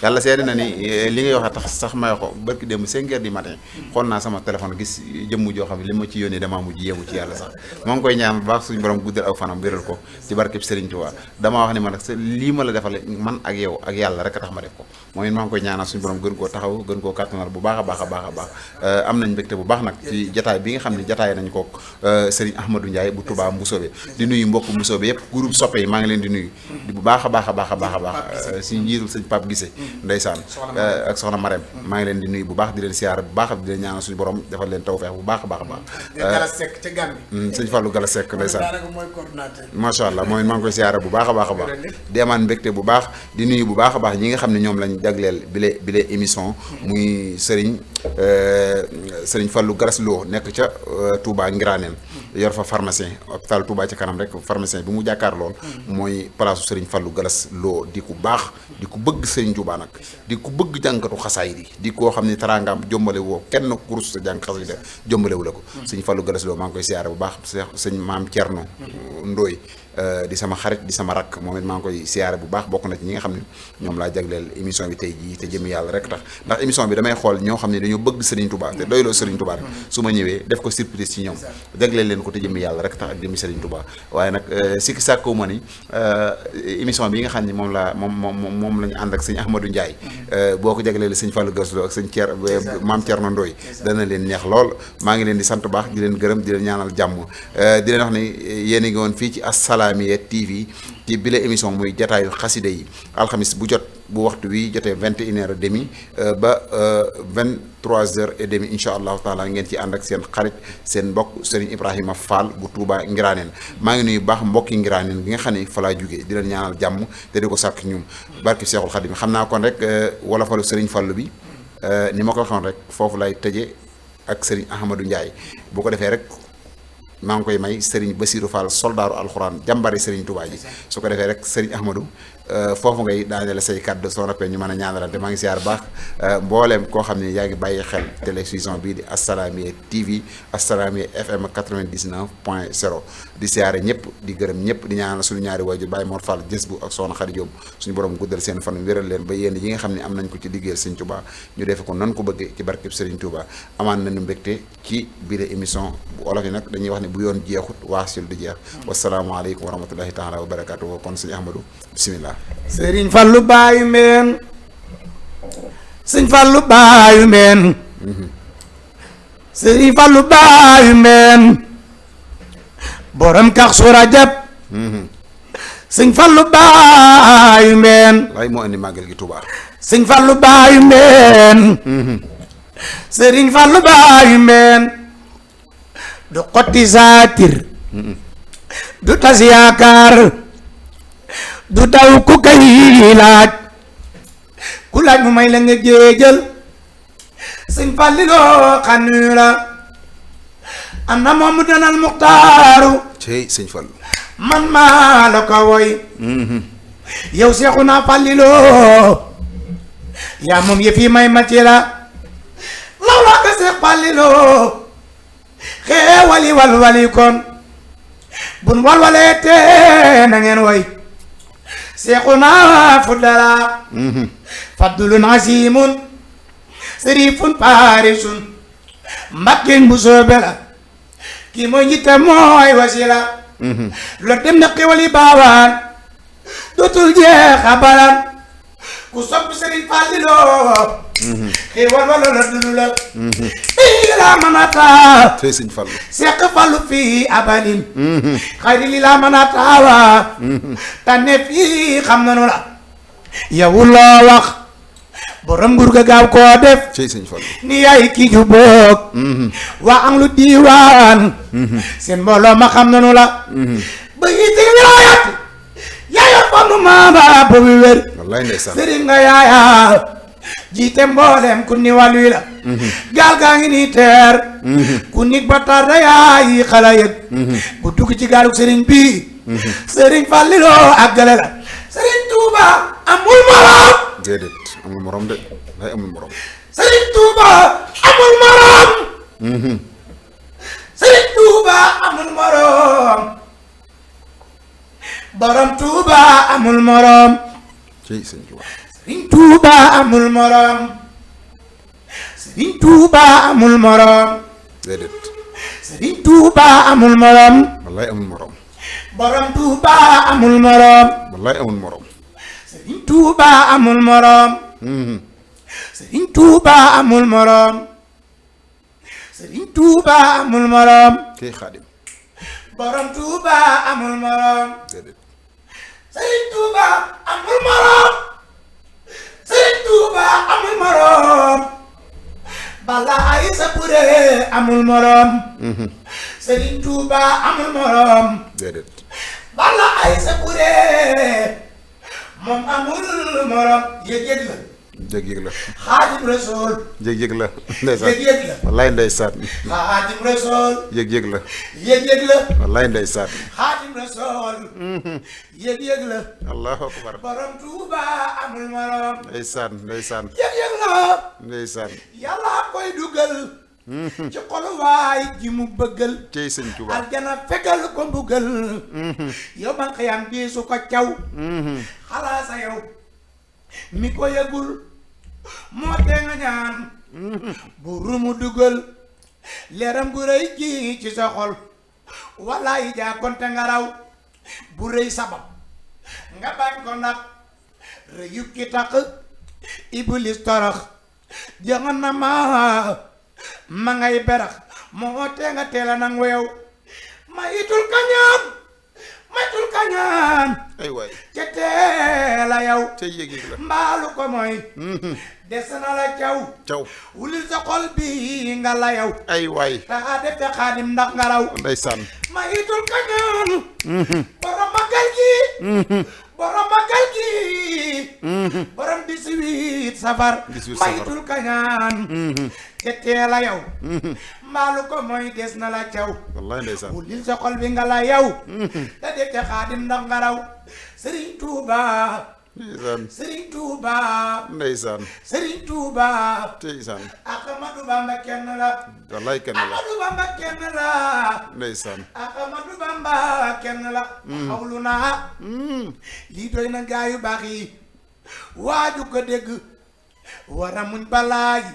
yàlla seede na ni li ngay wax tax sax may ko barki démb 5 heures du matin xool naa sama téléphone gis jëmm joo xam ne li ma ci yónnee damaa mujj yéemu ci yàlla sax moo ngi koy ñaan bu baax suñu borom guddal aw fanam wéral ko ci barkeb Serigne Touba damaa wax ni ma nag lii ma la defal man ak yow ak yàlla rek a tax ma def ko moom it maa ngi koy ñaanal suñu borom gën koo taxaw gën koo kàttanal bu baax a baax am nañ mbégte bu baax nag ci jataay bi nga xam ne jataay nañ ko Serigne Ahmadou Ndiaye bu Touba Mbusoobe di nuyu mbokk Mbusoobe yëpp groupe soppe yi maa ngi leen di nuyu di bu baax a baax si njiitul sëñ Pape Guissé ndeysaan ak soxna Marème maa ngi leen di nuyu bu baax di leen siyaar bu baax di leen ñaanal suñu borom defal leen tawfeex bu baax a baax Galas Seck ca Gambie sëñ Fallou Galas Seck ndeysaan mooy coordinateur macha allah mooy maa ngi koy siyaare bu baax a baax di amaan mbégte bu baax di nuyu bu baax a baax ñi nga xam ne ñoom lañ jagleel bile émission muy Serigne Fallou Galas Lo nekk ca Touba Ngiraneen yor fa pharmacien hôpital Touba ca kanam rek pharmacien bi mu jàkkaar lool mooy place Serigne Fallou Galas Lo di ku baax di ku bëgg Serigne Touba nag di ku bëgg jànkatu xasaay di koo xam ne taraangaam jombale woo kenn kurus sa jàng xasaay da jombale wu la ko Serigne Fallou Galas Lo maa ngi koy siyaare bu baax sëñ maam Thierno Ndoye di sama xarit di sama rakk moom it maa ngi koy siyaare bu baax bokk na ci ñi nga xam ne ñoom laa jagleel émission bi tey jii te jëm yàlla rek tax ndax émission bi damay xool ñoo xam ne dañoo bëgg Serigne Touba te doyloo Serigne Touba rek su ma ñëwee def ko surprise ci ñoom jagleel leen ko te jëm yàlla rek tax ak jëmmi Serigne Touba waaye nag sikki sàkku ma ni émission bi nga xam ne moom la ñu ànd ak sëñ Ahmadou Ndiaye boo ko jagleel sëñ Fallou Galas Lo ak sëñ maam Thierno Ndoye dana leen neex lool maa ngi leen di sant baax di leen gërëm di leen ñaanal jàmm di leen wax ne yéen a ngi woon fii ci Assalaamy TV ci bile émission muy jataayu xasida yi alxamis bu jot bu waxtu wi jotee 21h30 ba 23h30 incha allahu taala ngeen ci ànd ak seen xarit seen mbokk Serigne Ibrahima Fall bu Touba Ngiraneen maa ngi nuyu baax mbokki Ngiraneen gi nga xam ne fa laa jógee di leen ñaanal jàmm te di ko sàkk ñum barki Seexul Xadim xam naa kon rek wala falu Serigne Fallu bi ni ma ko waxoon rek foofu lay tëje ak Serigne Ahmadou Ndiaye bu ko defee rek maa ngi koy may Serigne Bassirou Fall soldaaru alxuraan jàmbari Serigne Touba ji su ko defee rek Serigne Ahmadou foofu ngay daanele say kàddu soo noppee ñu mën a ñaanalante maa ngi siyaar baax mbooleem koo xam ne yaa ngi bàyyi xel télévision bii di Assalaamy TV Assalaamy FM 99.0 di siyaare ñëpp di gërëm ñëpp di ñaanal suñu ñaari waajur Baye Mor Fall jës bu ak Soxna Khady Diop suñu borom guddal seen fan wéral leen ba yéen yi nga xam ne am nañ ko ci liggéeyal Serigne Touba ñu defe ko nan ko bëggee ci barkeb Serigne Touba amaan nañu mbégte ci biir émission bu olof yi nag dañuy wax ne bu yoon jeexut waasil du jeex wasalaamaaleykum wa rahmatullahi taala wa barakatuh kon sëñ Ahmadou bismillah Serigne Fallou baayu mbeen Serigne Fallou baayu mbeen Serigne Fallou baayu mbeen borom kax su rajab Serigne Fallou baayu mbeen waaye moo indi màggal gi Touba Serigne Fallou baayu mbeen Serigne Fallou baayu mbeen du xotti saatir du tas yaakaar du daw ku kay laaj ku laaj mu may la nga jéejal sëñ Falliloo xanura am na moom mu danal muxtaaru cey sëñ Fallu man maa la ko woy yow Seexuna Falliloo yaa moom yëf yi may ma ci la Mawla ka Seex Falilu xeewali walwali kon bun walwalee te na ngeen way Seexuna Fudala faddulun asimun sërifun paarisun mbakkin bu soobe la kii mooy njiite mooy wasila lo dem na xewali baawaan dootul jeex abadan ku sopp Sëriñ Falilu xewal wala la dulu la ii laa mën a taa tey sëñ Fallu Seex Fallu fii abalin xayri li laa mën a taawa tànne fii xam nanu la yow loo wax borom nguur ga gaaw koo def tey sëñ Fallu ni yaay kii ju boog waa am lu diiwaan seen mbooloo ma xam nanu la ba yitte wilaayat yaaya fanu maama boobu wér wallaay ndeysaan sëriñ nga yaaya jiite mboolem ku ni wàllu la gaal gaa ngi nii teer ku nit ba tar da yaay xala yëg bu dugg ci gaalug sëriñ bi sëriñ Falilu àggale la sëriñ Tuuba amul morom déedéet amul morom de day amul morom sëriñ Tuuba amul morom sëriñ Tuuba amul morom borom Tuuba amul morom tey sëñ Tuuba Sëriñ Tuuba amul morom Sëriñ Tuuba amul morom déedéet Sëriñ Tuuba amul morom wallaay amul morom borom Tuuba amul morom wallaay amul morom Sëriñ Tuuba amul morom Sëriñ Tuuba amul morom Sëriñ Tuuba amul morom tey Xaadim borom Tuuba amul morom déedéet Sëriñ Tuuba amul morom Sëriñ Tuuba amul morom bala ay sa pure amul morom Sëriñ Tuuba amul morom déedéet bala ay sa pure moom amul morom yëg-yëg la yëg-yëg la Xaadim Rasul yëg-yëg la ndeysaan yëg-yëg la wallaay ndeysaan Xaadim Rasul yëg-yëg la yëg-yëg la wallaay ndeysaan Xaadim Rasul yëg-yëg la allahu akbar borom Tuuba amul morom ndeysaan ndeysaan yëg-yëg la ndeysaan yàlla koy dugal ci xolu waay ji mu bëggal tey sëñ Tuuba aljana fegal ko mbugal yow man xëyam di su ko caw xalaa sa yow mi ko yëgul moo tee nga ñaan bu rumu dugal leeram gu rëy ji ci sa xol walaay jaa konte nga raw bu rëy sabab nga bañ ko ndax rëyub ki tax iblis torox jahannama ma ngay berax moo tee nga teela nang weew maytul kañaan ay waay ca teela yow tey yëg-yëg la mbaalu ko mooy des na la caw caw wulil sa xol bi nga la yow ay waay taa def te Xaadim ndax nga raw ndeysaan maytul kañaan borom magal gi borom magal gi borom 18 safar 18 safar. maytul kañaan ca teela yow mbaalu ko mooy des na la caw wallaay ndeysaan wulil sa xol bi nga la yow te def te Xaadim ndax nga raw Sëriñ Tuuba ndeysaan Sëriñ Tuuba ndeysaan Sëriñ Tuuba ndeysaan Ahmadu Bamba kenn la wallaay kenn la Ahmadu Bamba kenn la ndeysaan Ahmadu Bamba kenn la xawlu naa lii doy na gaa yu baax yi waaju ko dégg war a muñ balaa yi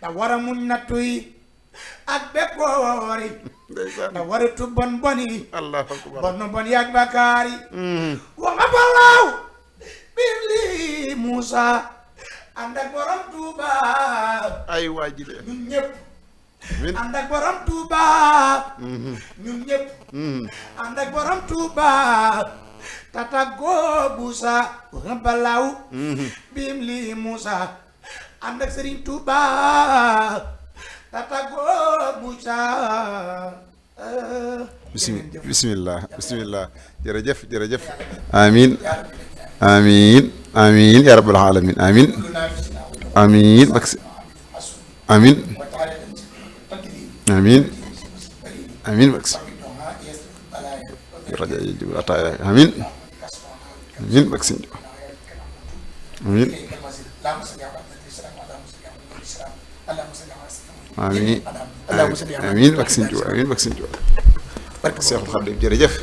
te war a muñ nattu yi ak bekkoor yi ndeysaan te war a tub bon bon yi allahu akbar bon bon yi ak bakkaar yi wa nga balaaw biir lii Muusa ànd ak borom Tuuba ay waay ji de ñun ñëpp min ànd ak borom Tuuba ñun ñëpp ànd ak borom Tuuba tata goo buusa wa nga balaaw biir lii Muusa ànd ak Sëriñ Tuuba tata goo buusa bismillah bismillah jërëjëf jërëjëf amin amin amin ya rabbal alamin amin amin maksi amin amin amin maksi raja jibul ataya amin amin maksi amin amiin allahumma salli ala amiin ak Sëñ Tuubaa amiin ak Sëñ Tuubaa barke Seexul Xadiim jërëjëf